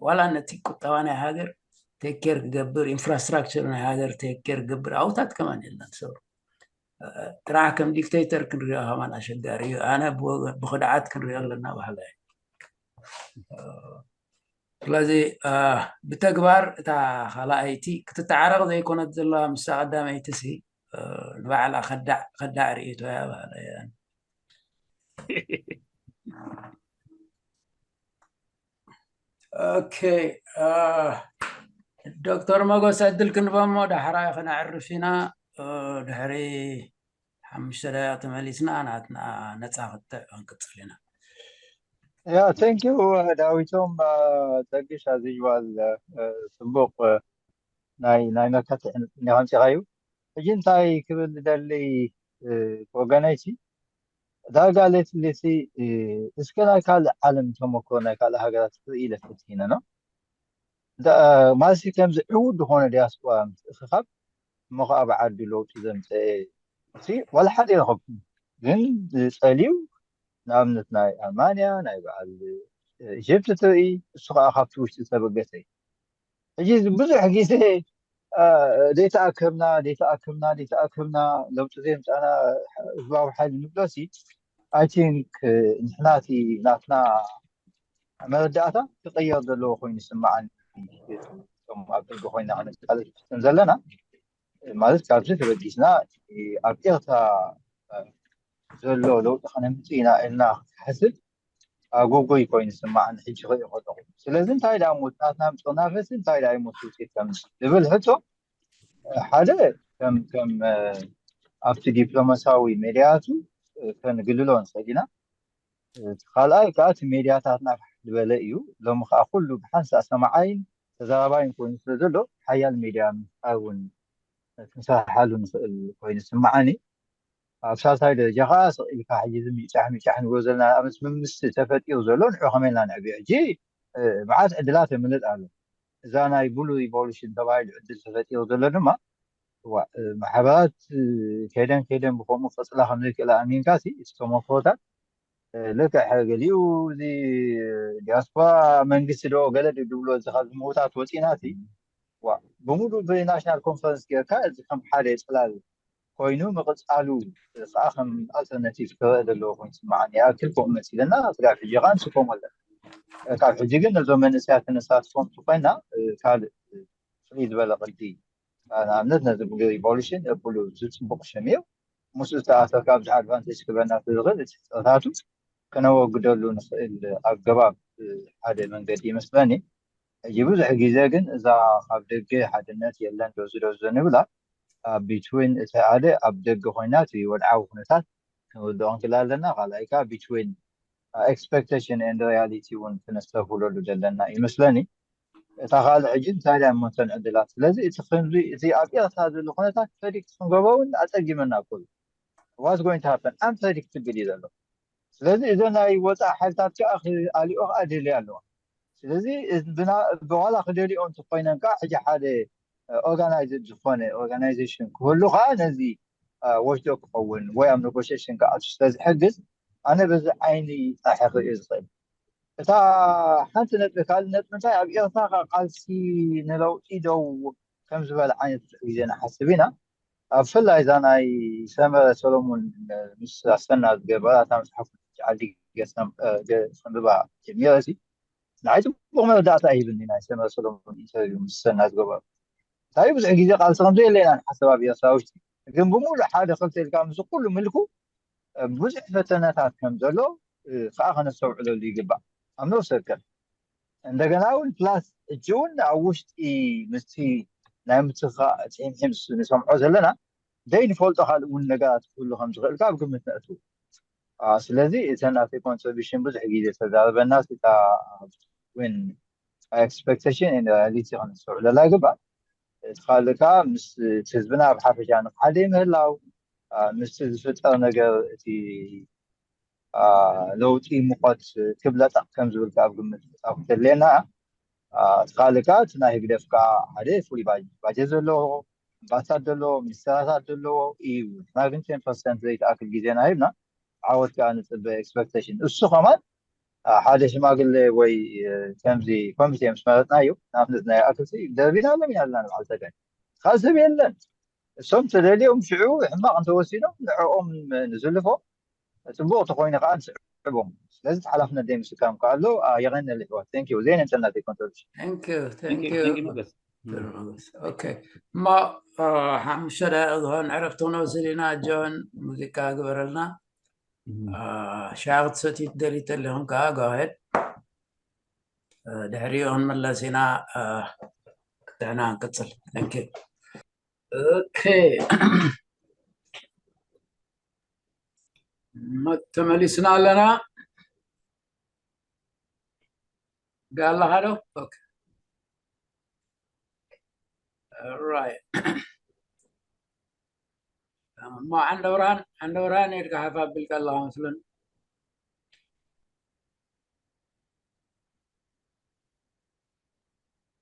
ዋላ ነቲ ቁጠባ ናይ ሃገር ቴኬር ክገብር፣ ኢንፍራስትራክቸር ናይ ሃገር ቴኬር ክገብር ኣውታት ከማን የለን። ጥራሕ ከም ዲክቴተር ክንሪኦ ከማን ኣሸጋሪ እዩ። ኣነ ብክድዓት ክንሪኦ ኣለና ባህላ እዩ። ስለዚ ብተግባር እታ ካልኣይቲ ክትተዓረቕ ዘይኮነት ዘለዋ ምስ ቀዳመይቲ ሲ ንባዕላ ከዳዕ ርእይቶ እያ ባህላ እያ። ኦኬ፣ ዶክተር መጎስ ዕድል ክንበሞ ዳሕራይ ክነዕርፍ ኢና። ድሕሪ ሓሙሽተ ደቂቕ ተመሊስና ናትና ነፃ ክትዕ ክንቅፅል ኢና። ያ ቴንኪዩ ዳዊቶም። ጸግሽ ኣዚጅዋል ጽቡቕ ናይ ናይ መካትዕ ንኸምፂኻዩ። ሕጂ እንታይ ክብል ደሊ ወገነይሲ ዳርጋ ሌትሊሲ እስከ ናይ ካልእ ዓለም ተመክሮ ናይ ካልእ ሃገራት ክርኢ ኢለ ፈቲነ ነው። ማለትሲ ከምዚ ዕዉት ዝኾነ ዲያስፖራ ምትእኽኻብ እሞ ከዓ ብዓዱ ለውጢ ዘምፀአ ዋላ ሓደ ይረኸብኩም። ግን ዝፀልዩ ንኣብነት ናይ ኣልማንያ ናይ በዓል ኢጅፕት ትርኢ፣ እሱ ከዓ ካብቲ ውሽጢ ዝተበገሰ እዩ። ሕጂ ብዙሕ ግዜ ዘይተኣከብና ዘይተኣከብና ዘይተኣከብና ለውጢ ዘምፃና ህዝባዊ ሓይሊ ንብሎሲ ኣይ ቲንክ ንሕና እቲ ናትና መረዳእታ ክቀየር ዘለዎ ኮይኑ ይስምዓኒ። እቶም ኣብ ደገ ኮይና ክንቃለስ ዘለና ማለት ካብዚ ተበጊስና ኣብ ኤርትራ ዘሎ ለውጢ ከነምፅእ ኢና ኢልና ክሓስብ ኣጎጎይ ኮይኑ ይስምዓኒ ሕጂ ክሪኦ ከለኹ። ስለዚ እንታይ ደኣ ሞት ናትና ምፅናፈሲ እንታይ ደኣ ይሞት ውፅኢት ከም ዝብል ሕቶ ሓደ ከም ከም ኣብቲ ዲፕሎማሲያዊ ሜድያቱ ከንግልሎ ንኽእል ኢና። እቲ ካልኣይ ከዓ እቲ ሜድያታትና ፋሕ ዝበለ እዩ። ሎሚ ከዓ ኩሉ ብሓንሳእ ሰማዓይን ተዛራባይን ኮይኑ ስለ ዘሎ ሓያል ሜድያ ምፍጣር እውን ክንሰርሓሉ ንኽእል ኮይኑ ይስምዓኒ። ኣብ ሳልሳይ ደረጃ ከዓ ስቕ ኢልካ ሕጂ እዚ ሚጫሕ ሚጫሕ ንብሎ ዘለና ንኣብነት ምምስ ተፈጢሩ ዘሎ ንዑ ከመይ ኢልና ንዕብዮ? ሕጂ መዓት ዕድላት የምልጥ ኣሎ። እዛ ናይ ብሉ ሪቮሉሽን ተባሂሉ ዕድል ተፈጢሩ ዘሎ ድማ ማሕበራት ከይደን ከይደን ብከምኡ ክቅፅላ ከም ዘይክእላ ኣሚንካ ሲ እቲ ተመክሮታት ልክዕ ገሊኡ እዚ ዲያስፖራ መንግስቲ ዶ ገለ ድብሎ እዚ ካብ ዝምውታት ወፂና ሲ ብሙሉ ብናሽናል ኮንፈረንስ ጌርካ እዚ ከም ሓደ ፅላል ኮይኑ ምቅፃሉ ከዓ ከም ኣልተርናቲቭ ክረአ ዘለዎ ኮይኑ ስምዓኒ ይኣክል ከምኡ መሲለና ስጋብ ሕጂ ከዓ ንስኮም ኣለና ካብ ሕጂ ግን ነዞም መንእሰያት ተነሳትፎም ኮይና ካልእ ፍልይ ዝበለ ቅዲ ንኣብነት ነዚ ብሉ ሪቮሉሽን ብሉ ዝፅቡቅ ሽም እዩ ምስኡ ዝተኣሰር ካብዚ ኣድቫንቴጅ ክበና ዝኽእል እቲ ሕፅረታቱ ከነወግደሉ ንኽእል ኣገባብ ሓደ መንገዲ ይመስለኒ ሕጂ ብዙሕ ግዜ ግን እዛ ካብ ደገ ሓድነት የለን ዶዚ ዶዚ ንብላ ቢትዊን እቲ ሓደ ኣብ ደገ ኮይና እቲ ወድዓዊ ኩነታት ክንርድኦ ንክእል ኣለና ካልኣይ ከዓ ቢትዊን ኤክስፐክቴሽን ኤንድ ሪያሊቲ እውን ክነስተብህለሉ ዘለና ይመስለኒ እታ ካልእ ሕጂ እንታይ ዳ እሞ እተን ዕድላት ስለዚ እቲ ክንሪ እቲ ኣብ ኤርትራ ዘሎ ኩነታት ፕሬዲክት ክንገብሮ እውን ኣፀጊመና ኩሉ ዋስ ጎይንት ሃፐን ኣንፕሬዲክትብል እዩ ዘሎ ስለዚ እዘን ናይ ወፃኢ ሓይልታት ከዓ ክኣልኦ ከዓ ደልያ ኣለዋ ስለዚ ብዋላ ክደልኦ እንተኮይነን ከዓ ሕጂ ሓደ ኦርጋናይዝድ ዝኾነ ኦርጋናይዜሽን ክህሉ ከዓ ነዚ ወሽዶ ክኸውን ወይ ኣብ ኔጎሽሽን ከዓ ስለዝሕግዝ ኣነ በዚ ዓይኒ ጥራሕ ክርኢ ዝኽእል እታ ሓንቲ ነጥቢ ካልእ ነጥቢ እንታይ ኣብ ኤርትራ ቃልሲ ንለውጢ ደው ከም ዝበለ ዓይነት ብዙሕ ግዜ ንሓስብ ኢና። ኣብ ፍላይ እዛ ናይ ሰመረ ሰሎሞን ምስ ኣሰና ዝገበራ እታ መፅሓፍ ዓዲ ከንብባ ጀሚረ ሲ ንዓይ ፅቡቕ መረዳእታ ኣይህብኒ። ናይ ሰመረ ሰሎሞን ኢንተርቪው ምስ ኣሰና ዝገበሩ እንታይ ብዙሕ ግዜ ቃልሲ ከም ዘየለ ኢና ንሓስብ ኣብ ኤርትራ ውሽጢ። ግን ብምሉእ ሓደ ክልተ ኢልካ ምስ ኩሉ ምልኩ ብዙሕ ፈተነታት ከም ዘሎ ከዓ ከነስተውዕለሉ ይግባእ ኣብ ነፍሲ ወከፍ። እንደገና እውን ፕላስ ሕጂ እውን ኣብ ውሽጢ ምስቲ ናይ ምትኻእ ፂምሒም ንሰምዖ ዘለና ዘይንፈልጦ ካልእ እውን ነገራት ክህሉ ከም ዝኽእል ካብ ግምት ነእትው። ስለዚ እተን ናተይ ኮንትሪቢሽን ብዙሕ ግዜ ተዛረበና ታ ን ኤክስፐክቴሽን ሪያሊቲ ከነስተውዕለላ ይግባእ። እቲ ካልእ ከዓ ምስ ህዝብና ብሓፈሻ ንሓደ ምህላው ምስቲ ዝፍጠር ነገር እቲ ለውጢ ሙቐት ክብለጠቕ ከም ዝብል ካብ ግምት ምፃፍ ተድልየና። እቲ ካልእ ከዓ እቲ ናይ ህግደፍ ከዓ ሓደ ፍሉይ ባጀት ዘለዎ ኣምባሳደር ዘለዎ ሚኒስተራታት ዘለዎ እዩ። ንሕና ግን ቴን ፐርሰንት ዘይትኣክል ግዜና ሂብና ዓወት ከዓ ንፅበ ኤክስፐክቴሽን እሱ ከማን ሓደ ሽማግሌ ወይ ከምዚ ኮሚቴ ምስ መረጥናዮ ንኣብነት ናይ ኣክልሲ ደርቢና ኣለሚና ኣለና ንበዓል ፀጋይ ካልእ ሰብ የለን። እሶም ተደልዮም ሽዑ ሕማቕ እንተወሲኖም ንዕኦም ንዝልፎ ፅቡቕ ተኮይኑ ከዓ ንስዕቦም። ስለዚ ሓላፍነት ደይ ምስካም ከዓ ኣሎ። የቀነል ይሕዋት። Thank you። ዘይነ እንተና ዘይኮንትሪቢሽን Thank you, thank you. ኦኬ፣ እሞ ሓሙሽተ ደቂቕ ዝኸውን ዕረፍቲ ክንወስድ ኢና። ጆን ሙዚቃ ግበረልና። ሻሂ ክትሰትዩ ትደልዩ ተለኹም ከዓ go ahead። ድሕሪኡ ክንመለስ ኢና። ክትዕና ንቅፅል። Thank you። ኦኬ፣ ተመሊስና ኣለና። ጋላ ሃሎ። ኦኬ፣ ኦራይት። እሞ ዓንደብርሃን፣ ዓንደብርሃን ኢድካ ሓፍ ኣቢልካ ኣለኻ መስለኒ።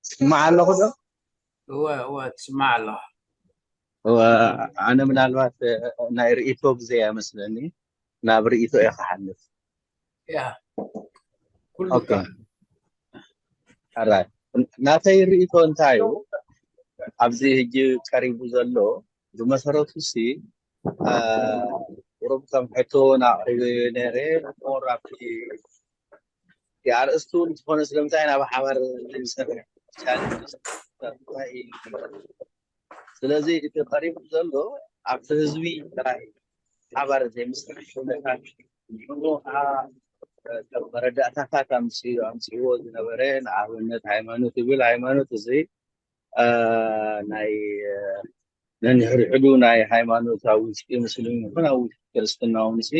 ስማዕ ኣለኹ ዶ? እወ፣ እወ፣ ትስማዕ ኣለኻ። እወ፣ ኣነ ምናልባት ናይ ርእይቶ ግዜ እያ መስለኒ፣ ናብ ርእይቶ እየ ክሓልፍ። ያ፣ ኩሉ ኦኬ። ኣራይ፣ ናተይ ርእይቶ እንታይ እዩ? ኣብዚ ሕጂ ቀሪቡ ዘሎ ብመሰረቱ ሲ ቁሩብ ከም ሕቶን ኣቕሪበ ነይረ። ሞር ኣብቲ ኣርእስቱ እውን ዝኾነ ስለምንታይ ናብ ሓባር ዘይንሰርሕ ቻለንጅ እንታይ እዩ? ስለዚ እቲ ቀሪቡ ዘሎ ኣብቲ ህዝቢ ጥራይ ሓባር ዘይምስራሕ ኩነታት ንዕኡ ከዓ ከም መረዳእታታት ኣምፅኡ ኣምፅእዎ ዝነበረ ንኣብነት ሃይማኖት ይብል። ሃይማኖት እዚ ናይ ነንሕድሕዱ ናይ ሃይማኖት ኣብ ውሽጢ ምስሊም ይኹን ኣብ ውሽጢ ክርስትና እውን ሲ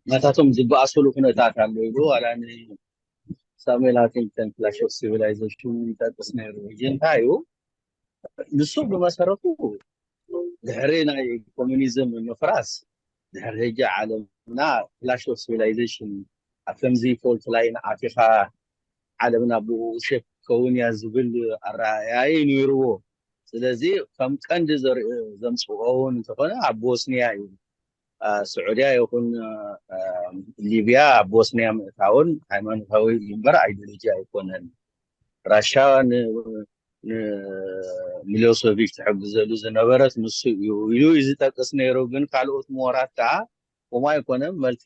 ናታቶም ዝበኣሰሉ ኩነታት ኣሎ ኢሉ ዋላ ንሳሙኤል ሃንቲንግተን ክላሽ ኦፍ ሲቪላይዜሽን ይጠቅስ ነይሩ። ሕጂ እንታይ እዩ ንሱ ብመሰረቱ ድሕሪ ናይ ኮሙኒዝም ምፍራስ ድሕሪ ሕጂ ዓለምና ክላሽ ኦፍ ሲቪላይዜሽን ኣብ ከምዚ ፎልት ላይን ኣቲኻ ዓለምና ብኡ ሼፕ ክኸውን እያ ዝብል ኣረኣእያ እዩ ነይርዎ። ስለዚ ከም ቀንዲ ዘምፅኦ እውን እንተኾነ ኣብ ቦስኒያ እዩ። ስዑድያ ይኹን ሊብያ ኣብ ቦስኒያ ምእታውን ሃይማኖታዊ እምበር ኣይዲዮሎጂ ኣይኮነን። ራሻ ንሚሎሶቪች ትሕግዘሉ ዝነበረት ንሱ እዩ ኢሉ እዩ ዝጠቅስ ነይሩ። ግን ካልኦት ምሁራት ከዓ ከምኡ ኣይኮነን፣ መልቲ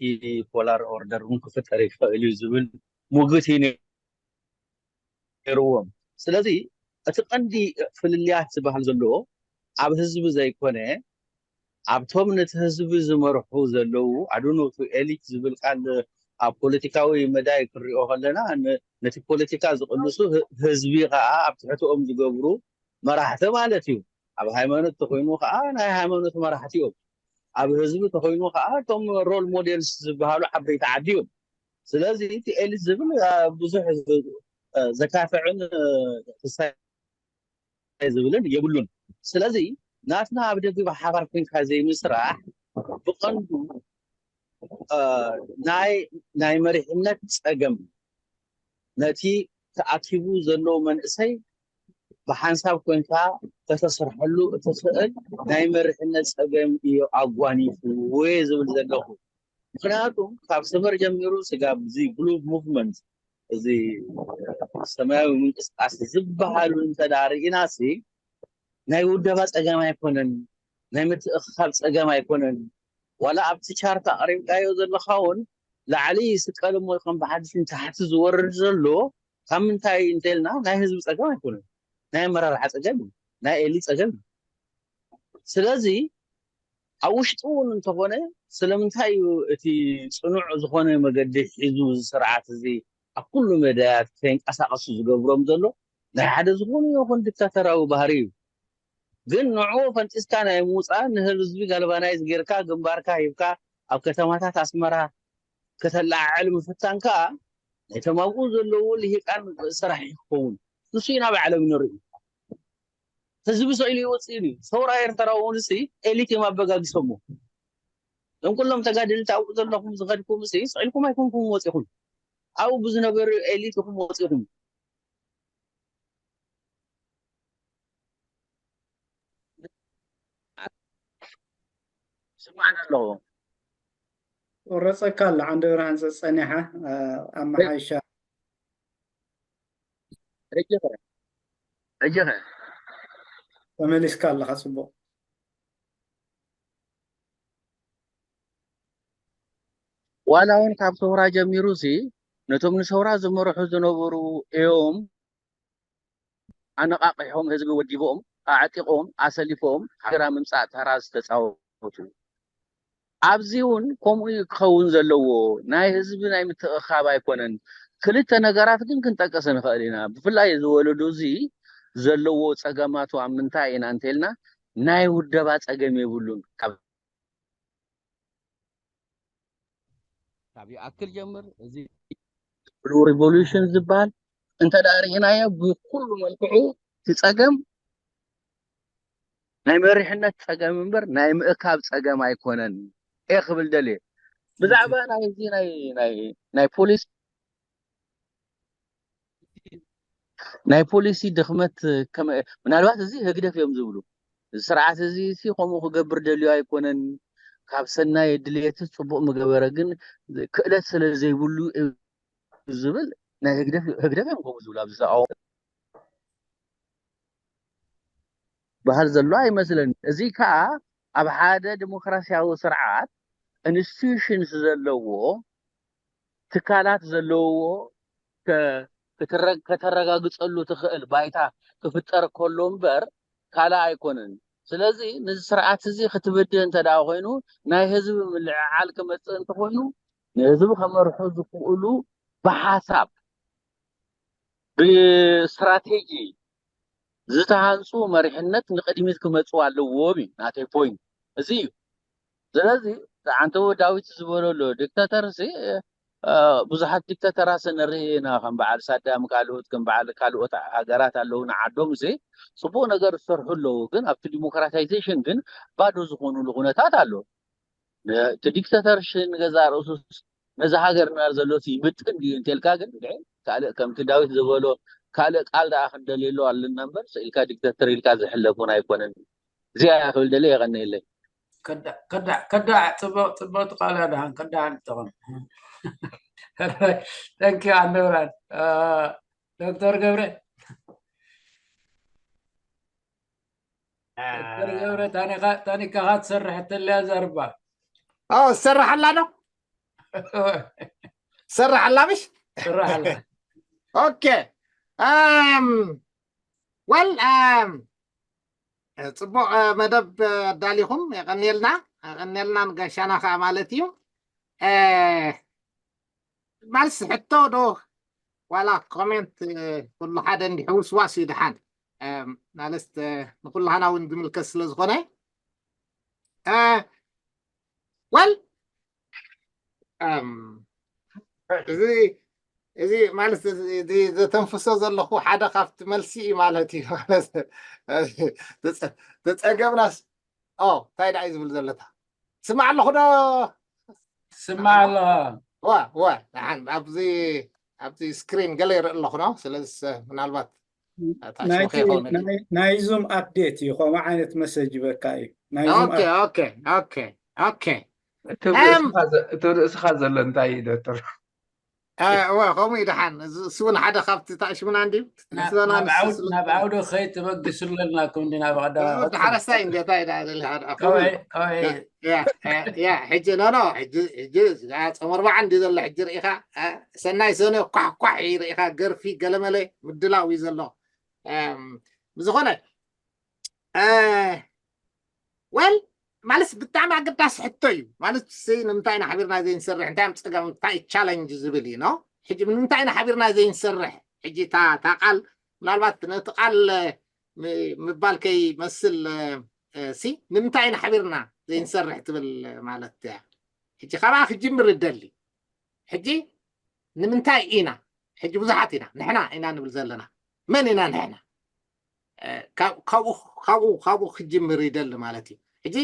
ፖላር ኦርደር እውን ክፍጠር ይኽእል እዩ ዝብል ሙግት እዩ ነይርዎም። ስለዚ እቲ ቀንዲ ፍልልያት ዝበሃል ዘለዎ ኣብ ህዝቢ ዘይኮነ ኣብቶም ነቲ ህዝቢ ዝመርሑ ዘለዉ ኣዶኖቱ ኤሊት ዝብል ቃል ኣብ ፖለቲካዊ መዳይ ክንሪኦ ከለና ነቲ ፖለቲካ ዝቕልሱ ህዝቢ ከዓ ኣብ ትሕትኦም ዝገብሩ መራሕቲ ማለት እዩ። ኣብ ሃይማኖት ተኮይኑ ከዓ ናይ ሃይማኖት መራሕቲ እዮም። ኣብ ህዝቢ ተኮይኑ ከዓ እቶም ሮል ሞዴልስ ዝበሃሉ ዓበይቲ ዓዲ እዮም። ስለዚ እቲ ኤሊት ዝብል ብዙሕ ዘካፍዕን ክሳይ ዝብልን የብሉን። ስለዚ ናትና ኣብ ደገ ብሓባር ኮንካ ዘይምስራሕ ብቐንዱ ናይ መሪሕነት ፀገም ነቲ ተኣኪቡ ዘሎ መንእሰይ ብሓንሳብ ኮንካ ከተስርሐሉ እትኽእል ናይ መሪሕነት ፀገም እዩ ኣጓኒፉ ዝብል ዘለኹ። ምክንያቱ ካብ ሰመር ጀሚሩ ስጋብ እዚ ብሉ ሙቭመንት እዚ ሰማያዊ ምንቅስቃስ ዝበሃሉ እንተ ደኣ ርኢናሲ ናይ ውደባ ጸገም ኣይኮነን፣ ናይ ምትእኽኻብ ጸገም ኣይኮነን። ዋላ ኣብቲ ቻርት ኣቕሪብካዮ ዘለኻ እውን ላዕሊ ይስቀል እሞ ከም ብሓድሽ ንታሕቲ ዝወርድ ዘሎ ካብ ምንታይ እንተልና ናይ ህዝቢ ጸገም ኣይኮነን፣ ናይ ኣመራርሓ ጸገም እዩ፣ ናይ ኤሊ ጸገም እዩ። ስለዚ ኣብ ውሽጡ እውን እንተኾነ ስለምንታይ እዩ እቲ ጽኑዕ ዝኾነ መገዲ ሒዙ እዚ ስርዓት እዚ ኣብ ኩሉ መዳያት ከይንቀሳቐሱ ዝገብሮም ዘሎ ናይ ሓደ ዝኾነ ይኹን ዲክታተራዊ ባህሪ እዩ። ግን ንዕኡ ፈንጢስካ ናይ ምውፃእ ንህዝቢ ጋልባናይዝ ጌርካ ግንባርካ ሂብካ ኣብ ከተማታት ኣስመራ ከተለዓዕል ምፍታን ከዓ ናይቶም ኣብኡ ዘለዉ ልሂቃን ስራሕ ይኸውን። ንሱ ኢና ኣብ ዓለም ንርኢ። ህዝቢ ስዒሉ ይወፅእ ኢሉ እዩ። ሰውራ ኤርትራ እውን ሲ ኤሊት እዮም ኣበጋጊሶሞ። እዞም ኩሎም ተጋደልቲ ኣብኡ ዘለኹም ዝኸድኩም ሲ ስዒልኩም ኣይኮንኩም ወፂኹም። ኣብኡ ብዝነበሩ ኤሊት ኢኹም ወፂኹም። ስማዕ ኣለኹ። ቆረፀካ ኣሎ ዓንደ ብርሃን ጸጸኒሓ ኣመሓይሻ። ሕጂ ኸ? ሕጂ ኸ? ተመሊስካ ኣለኻ ጽቡቕ። ዋላ እውን ካብ ሰውራ ጀሚሩ ሲ ነቶም ንሰውራ ዝመርሑ ዝነበሩ እዮም ኣነቓቒሖም ህዝቢ ወዲቦም ኣዕጢቖም ኣሰሊፎም ሃገራ ምምጻእ ተራ ዝተጻወቱ። ኣብዚ እውን ከምኡ እዩ ክኸውን ዘለዎ። ናይ ህዝቢ ናይ ምትእኻብ ኣይኮነን። ክልተ ነገራት ግን ክንጠቅስ ንኽእል ኢና። ብፍላይ እዚ ወለዶ እዚ ዘለዎ ጸገማቱ ኣብ ምንታይ ኢና እንተልና ናይ ውደባ ጸገም የብሉን። ካብ ካብ ይኣክል ጀምር እዚ ብሉ ሪቮሉሽን ዝበሃል እንተ ደኣ ርኢናዮ ብኩሉ መልክዑ እቲ ጸገም ናይ መሪሕነት ጸገም እምበር ናይ ምእካብ ጸገም ኣይኮነን እየ ክብል ደልየ። ብዛዕባ ናይ እዚ ናይ ናይ ናይ ፖሊሲ ናይ ፖሊሲ ድኽመት ምናልባት እዚ ህግደፍ እዮም ዝብሉ። እዚ ስርዓት እዚ ሲ ከምኡ ክገብር ደልዩ ኣይኮነን፣ ካብ ሰናይ ድልየት ጽቡቕ ምገበረ፣ ግን ክእለት ስለ ዘይብሉ እዩ ዝብል ናይ ህግደፍ ህግደፍ እዮም ከምኡ ዝብሉ ኣብዚ ዝኣወ ባህል ዘሎ ኣይመስለኒ። እዚ ከኣ ኣብ ሓደ ዲሞክራሲያዊ ስርዓት ኢንስቲትዩሽንስ ዘለዎ ትካላት ዘለውዎ ከ- ክትረ- ከተረጋግጸሉ ትኽእል ባይታ ክፍጠር ከሎ እምበር ካልእ ኣይኮነን። ስለዚ ነዚ ስርዓት እዚ ክትብድህ እንተ ደኣ ኮይኑ ናይ ህዝቢ ምልዕዓል ክመጽእ እንተኾይኑ ንህዝቢ ከመርሑ ዝኽእሉ ብሓሳብ ብስትራቴጂ ዝተሃንፁ መሪሕነት ንቅድሚት ክመፁ ኣለዎም እዩ ናተይ ፖይንት እዚ እዩ። ስለዚ ዓንተቦ ዳዊት ዝበሎ ኣሎ ዲክታተር ሲ ብዙሓት ዲክታተራት ንርኢ ኢና ከም በዓል ሳዳም ካልኦት ከም በዓል ካልኦት ሃገራት ኣለዉ ንዓዶም ሲ ፅቡቅ ነገር ዝሰርሑ ኣለዉ ግን ኣብቲ ዲሞክራታይዜሽን ግን ባዶ ዝኾኑሉ ኩነታት ኣሎ። እቲ ዲክታተር ንገዛእ ርእሱስ ነዚ ሃገርና ዘሎ ይምጥን ድዩ እንተልካ ግን ካልእ ከምቲ ዳዊት ዝበሎ ካልእ ቃል ደኣ ክንደልየሉ ኣለና እምበር ስኢልካ ዲክታተር ኢልካ ዝሕለፍ እውን ኣይኮነን። እዚኣ ክብል ደለ የቐነየለይ። ከዳዕ ፅቡቅ ፅቡቅ ቃል ደሃን ከዳዕ ንጠቐም። ተንኪ ኣንደብራን ዶክተር ገብረ ዶክተር ገብረ ታኒካኻ ትሰርሕ እተለያ ዘርባ ትሰርሕ ኣላ ዶ ትሰርሕ ኣላ ምሽ ትራሓላ ኦኬ ወል ፅቡቅ መደብ ኣዳሊኹም የቀንየልና የቀንየልና ንጋሻና ከዓ ማለት እዩ ማልስ ሕቶ ዶ ዋላ ኮሜንት ኩሉ ሓደ እንዲሑ ውስዋስ እዩ ድሓን ማለት ንኩላህና እውን ዝምልከት ስለ ዝኾነ ወል እዚ እዚ ማለት እዚ ዘተንፍሶ ዘለኹ ሓደ ካብቲ መልሲ እዩ ማለት እዩ ማለት ተፀገብናስ እንታይ ደኣ እዩ ዝብል ዘለታ ስማዕ ኣለኹ ዶ ስማዕ ኣለኻ ዋ ዋ ንሓን ኣብዚ ኣብዚ ስክሪን ገለ ይርኢ ኣለኹ ዶ ስለዚ ምናልባት ናይ ዙም ኣፕዴት እዩ ከምኡ ዓይነት መሰጅ ይበካ እዩ ናይ ዙም ኦኬ ኦኬ ኦኬ ኦኬ እቲ ርእስኻ ዘሎ እንታይ እዩ ዶክተር እወ፣ ከምኡ እዩ። ደሓን እሱ እውን ሓደ ካብቲ ታእሽምና እንዲ ናብ ዓውዲ ከይተበግስለና ከምዲ ናብ ቀዳማይ ሓረስታይ እንዲታይ ደኣ ደሊ ሓደ ኣኸው ከውዒ ከውዒ ያ ያ ሕጂ ኖ ኖ ሕጂ ሕጂ እዚኣ ጾም ኣርባዓ እንዲ ዘሎ ሕጂ ርኢኻ ሰናይ ሰነ ኳሕ ኳሕ እዩ ርኢኻ ገርፊ ገለመለ ምድላው እዩ ዘሎ። ብዝኾነ well ማለት ብጣዕሚ ኣገዳሲ ሕቶ እዩ። ማለት ንምንታይ ኢና ሓቢርና ዘይንሰርሕ እንታይ እዮም ፀገም እንታይ ቻለንጅ ዝብል እዩ ነው። ሕጂ ንምንታይ ኢና ሓቢርና ዘይንሰርሕ? ሕጂ እታ ቃል ምናልባት ነቲ ቃል ምባል ከይመስል ሲ ንምንታይ ኢና ሓቢርና ዘይንሰርሕ ትብል ማለት እያ። ሕጂ ካብኣ ክጅምር እደሊ። ሕጂ ንምንታይ ኢና ሕጂ ብዙሓት ኢና ንሕና ኢና ንብል ዘለና። መን ኢና ንሕና? ካብኡ ክጅምር ይደሊ ማለት እዩ። ሕጂ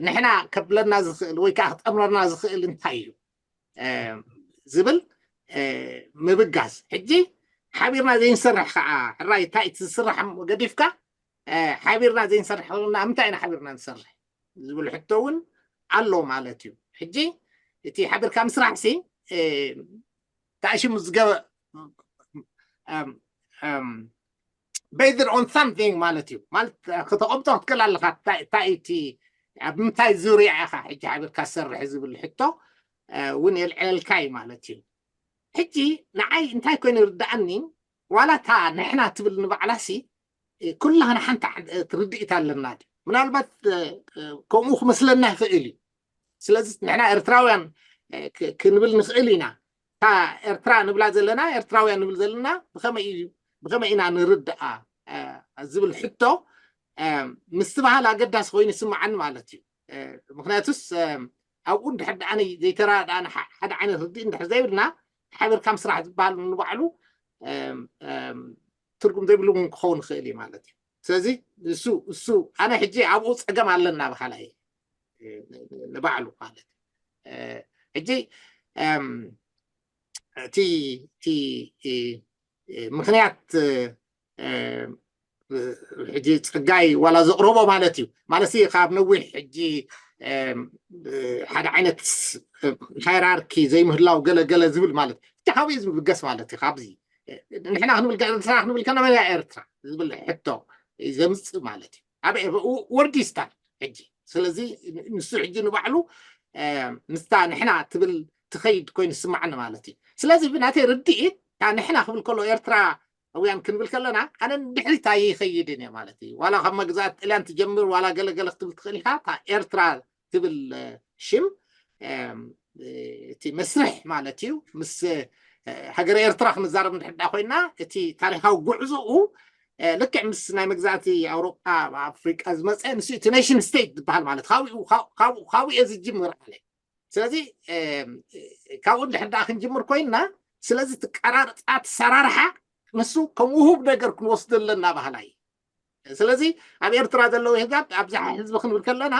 ንሕና ከብለና ዝኽእል ወይ ከዓ ክጠምረና ዝኽእል እንታይ እዩ ዝብል ምብጋስ። ሕጂ ሓቢርና ዘይንሰርሕ ከዓ ሕራይ እንታይ እቲ ዝስራሕ ገዲፍካ ሓቢርና ዘይንሰርሕ ና ምንታይ ኢና ሓቢርና ንሰርሕ ዝብል ሕቶ እውን ኣሎ ማለት እዩ። ሕጂ እቲ ሓቢርካ ምስራሕ ሲ ታእሽሙ ዝገበ based on something ማለት እዩ። ማለት ክተቐምጦ ክትክእል ኣለካ እንታይ እቲ ኣብ ምንታይ ዙርያ ኢኻ ሕጂ ሓቢርካ ዝሰርሕ ዝብል ሕቶ እውን የልዕለልካ እዩ ማለት እዩ። ሕጂ ንዓይ እንታይ ኮይኑ ይርድኣኒ ዋላ እታ ንሕና ትብል ንባዕላሲ ኩላህና ሓንቲ ትርድኢት ኣለና ድዩ? ምናልባት ከምኡ ክመስለና ይኽእል እዩ። ስለዚ ንሕና ኤርትራውያን ክንብል ንኽእል ኢና። እታ ኤርትራ ንብላ ዘለና ኤርትራውያን ንብል ዘለና ብኸመይ ኢና ንርድኣ ዝብል ሕቶ ምስትብሃል ኣገዳሲ ኮይኑ ይስምዓኒ ማለት እዩ። ምክንያቱስ ኣብኡ እንድሕር ደኣ ዘይተራድኣና ሓደ ዓይነት ርድእ እንድሕር ዘይብልና ሓቢርካ ምስራሕ ዝበሃል ንባዕሉ ትርጉም ዘይብሉ እውን ክኸውን ይኽእል እዩ ማለት እዩ። ስለዚ እሱ እሱ ኣነ ሕጂ ኣብኡ ፀገም ኣለና በሃላ እየ ንባዕሉ ማለት እዩ። ሕጂ እቲ እቲ ምክንያት ሕጂ ፀጋይ ዋላ ዘቕረቦ ማለት እዩ ማለት ካብ ነዊሕ ሕጂ ሓደ ዓይነት ሃይራርኪ ዘይምህላው ገለገለ ዝብል ማለት እቲ ካብኡ ዝብገስ ማለት እዩ። ካብዚ ንሕና ክንብል ክንብል ከና መን ኤርትራ ዝብል ሕቶ ዘምፅእ ማለት እዩ። ኣብ ወርዲስታን ሕጂ ስለዚ ንሱ ሕጂ ንባዕሉ ምስታ ንሕና ትብል ትኸይድ ኮይኑ ዝስማዓኒ ማለት እዩ። ስለዚ ብናተይ ርድኢት እታ ንሕና ክብል ከሎ ኤርትራ ውያን ክንብል ከለና ኣነ ንድሕሪት ኣይኸይድን እየ ማለት እዩ። ዋላ ካብ መግዛእቲ ጥልያን ትጀምር ዋላ ገለገለ ክትብል ትኽእል ኢኻ። እታ ኤርትራ ትብል ሽም እቲ መስርሕ ማለት እዩ። ምስ ሃገረ ኤርትራ ክንዛረብ እንድሕር ኮይና እቲ ታሪካዊ ጉዕዞኡ ልክዕ ምስ ናይ መግዛእቲ ኣውሮጳ ኣፍሪቃ ዝመፀ ንሱ እቲ ኔሽን ስቴት ዝበሃል ማለት ካብኡ እየ ዝጅምር ኣለ። ስለዚ ካብኡ እንድሕር ደኣ ክንጅምር ኮይንና ስለዚ ትቀራርፃ ትሰራርሓ ንሱ ከም ውሁብ ነገር ክንወስዶ ኣለና ባህላ እዩ። ስለዚ ኣብ ኤርትራ ዘለዉ ህዛብ ኣብዝሓ ህዝቢ ክንብል ከለና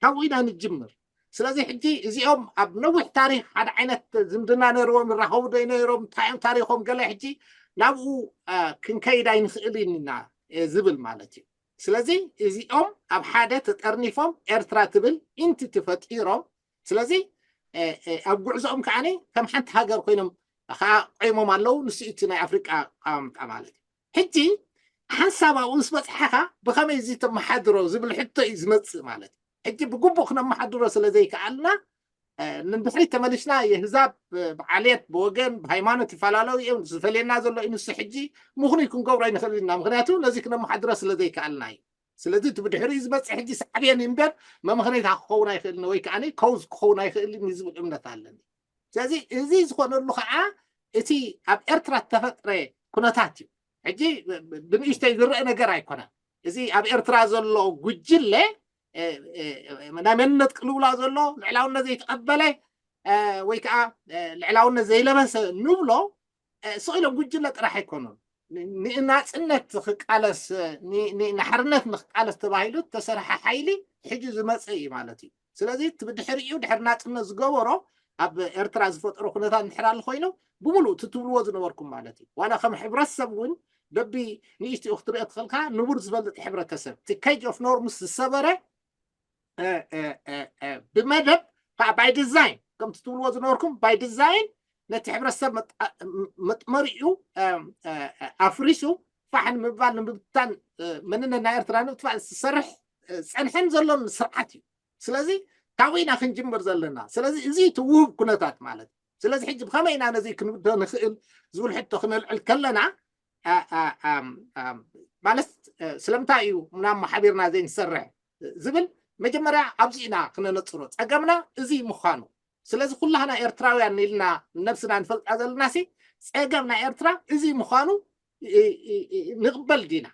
ካብኡ ኢና ንጅምር። ስለዚ ሕጂ እዚኦም ኣብ ነዊሕ ታሪክ ሓደ ዓይነት ዝምድና ነርዎም ይራኸቡ ዶ ነይሮም እንታይ እዮም ታሪኮም ገለ ሕጂ ናብኡ ክንከይድ ኣይንኽእልን ኢና ዝብል ማለት እዩ። ስለዚ እዚኦም ኣብ ሓደ ተጠርኒፎም ኤርትራ ትብል ኢንቲቲ ፈጢሮም ስለዚ ኣብ ጉዕዞኦም ከዓ ከም ሓንቲ ሃገር ኮይኖም ከዓ ቆይሞም ኣለዉ። ንሱ እቲ ናይ ኣፍሪቃ ኣቃማምጣ ማለት እዩ። ሕጂ ሓንሳብ ኣብኡ ምስ በፅሐኻ ብኸመይ እዚ ተመሓድሮ ዝብል ሕቶ እዩ ዝመፅእ ማለት እዩ። ሕጂ ብግቡእ ክነመሓድሮ ስለ ዘይከኣልና ንድሕሪት ተመሊስና የህዛብ ብዓልየት ብወገን ብሃይማኖት ይፈላለዩ እዮም። ዝፈልየና ዘሎ እዩ ንሱ ሕጂ ምኽኑይ ክንገብሮ ኣይንኽእል ኢና። ምክንያቱ ነዚ ክነመሓድሮ ስለ ዘይከኣልና እዩ። ስለዚ እቲ ብድሕሪኡ ዝመፅእ ሕጂ ሳዕቤን እምበር መምኸኔታ ክኸውን ኣይኽእልን ወይ ከዓ ኮዝ ክኸውን ኣይኽእልን እዩ ዝብል እምነት ኣለኒ። ስለዚ እዚ ዝኾነሉ ከዓ እቲ ኣብ ኤርትራ ዝተፈጥረ ኩነታት እዩ። ሕጂ ብንእሽተይ ዝረአ ነገር ኣይኮነን። እዚ ኣብ ኤርትራ ዘሎ ጉጅለ ናይ መንነት ቅልውላው ዘሎ ልዕላውነት ዘይተቐበለ ወይ ከዓ ልዕላውነት ዘይለበሰ ንብሎ ስቕ ኢሎም ጉጅለ ጥራሕ ኣይኮኑን። ንናፅነት ክቃለስ ንሓርነት ንክቃለስ ተባሂሉ ዝተሰርሐ ሓይሊ ሕጂ ዝመፀ እዩ ማለት እዩ። ስለዚ እቲ ብድሕሪኡ ድሕሪ ናፅነት ዝገበሮ ኣብ ኤርትራ ዝፈጠሮ ኩነታት እንድሕር ኣሎ ኮይኑ ብምሉእ እቲ ትብልዎ ዝነበርኩም ማለት እዩ። ዋላ ከም ሕብረተሰብ እውን በቢ ንእሽትኡ ክትሪኦ ትኽእልካ ንቡር ዝፈልጥ ሕብረተሰብ እቲ ኬጅ ኦፍ ኖርምስ ዝሰበረ ብመደብ ባይ ዲዛይን ከምቲ ትብልዎ ዝነበርኩም ባይ ዲዛይን ነቲ ሕብረተሰብ መጥመሪኡ ኣፍሪሱ ፋሕ ንምባል ንምብታን መንነት ናይ ኤርትራ ንምጥፋእ ዝሰርሕ ዝጸንሐን ዘሎን ስርዓት እዩ። ስለዚ ካብኡ ኢና ክንጅምር ዘለና። ስለዚ እዚ እቲ ውህብ ኩነታት ማለት እዩ። ስለዚ ሕጂ ብኸመይ ኢና ነዚ ክንብድሆ ንኽእል ዝብል ሕቶ ክነልዕል ከለና ማለት ስለምንታይ እዩ ምናምን ሓቢርና ዘይንሰርሕ ዝብል መጀመርያ ኣብዚ ኢና ክነነጽሮ። ጸገምና እዚ ምዃኑ ስለዚ ኩላህና ኤርትራውያን ኢልና ነብስና ንፈልጣ ዘለናሲ ጸገም ናይ ኤርትራ እዚ ምዃኑ ንቕበል ዲና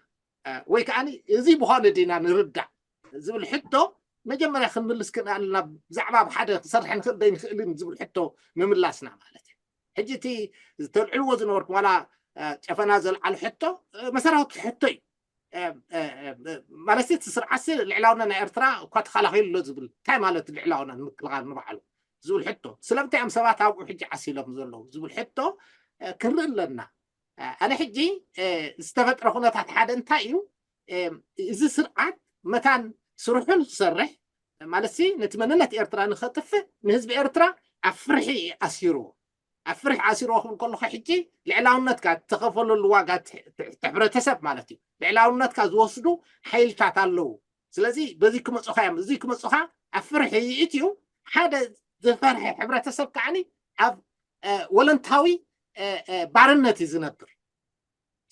ወይ ከዓ እዚ ምዃኑ ዲና ንርዳእ ዝብል ሕቶ መጀመርያ ክንምልስ ክንኣልና ብዛዕባ ብሓደ ክሰርሕ ንኽእል ዘይንኽእልን ዝብል ሕቶ ምምላስና ማለት እዩ። ሕጂ እቲ ዝተልዕልዎ ዝነበርኩም ዋላ ጨፈና ዘልዓሉ ሕቶ መሰረታዊ ሕቶ እዩ። ማለት እቲ ስርዓት ልዕላውነት ናይ ኤርትራ እኳ ተኸላኺሉ ኣሎ ዝብል እንታይ ማለት ልዕላውነት ምክልኻል ንባዕሉ ዝብል ሕቶ ስለምንታይ እዮም ሰባት ኣብኡ ሕጂ ዓሲሎም ዘለዉ ዝብል ሕቶ ክንርኢ ኣለና። ኣነ ሕጂ ዝተፈጥረ ኩነታት ሓደ እንታይ እዩ እዚ ስርዓት መታን ስርሑ ንክሰርሕ ማለት ነቲ መንነት ኤርትራ ንኸጥፍእ ንህዝቢ ኤርትራ ኣብ ፍርሒ ኣሲርዎ ኣብ ፍርሒ ኣሲርዎ ክብል ከለኹ ሕጂ ልዕላውነትካ እተኸፈለሉ ዋጋ ሕብረተሰብ ማለት እዩ። ልዕላውነትካ ዝወስዱ ሓይልታት ኣለዉ። ስለዚ በዚ ክመፁኻ እዮም። እዚ ክመፁኻ ኣብ ፍርሒ ይእትዩ። ሓደ ዝፈርሐ ሕብረተሰብ ከዓኒ ኣብ ወለንታዊ ባርነት እዩ ዝነብር።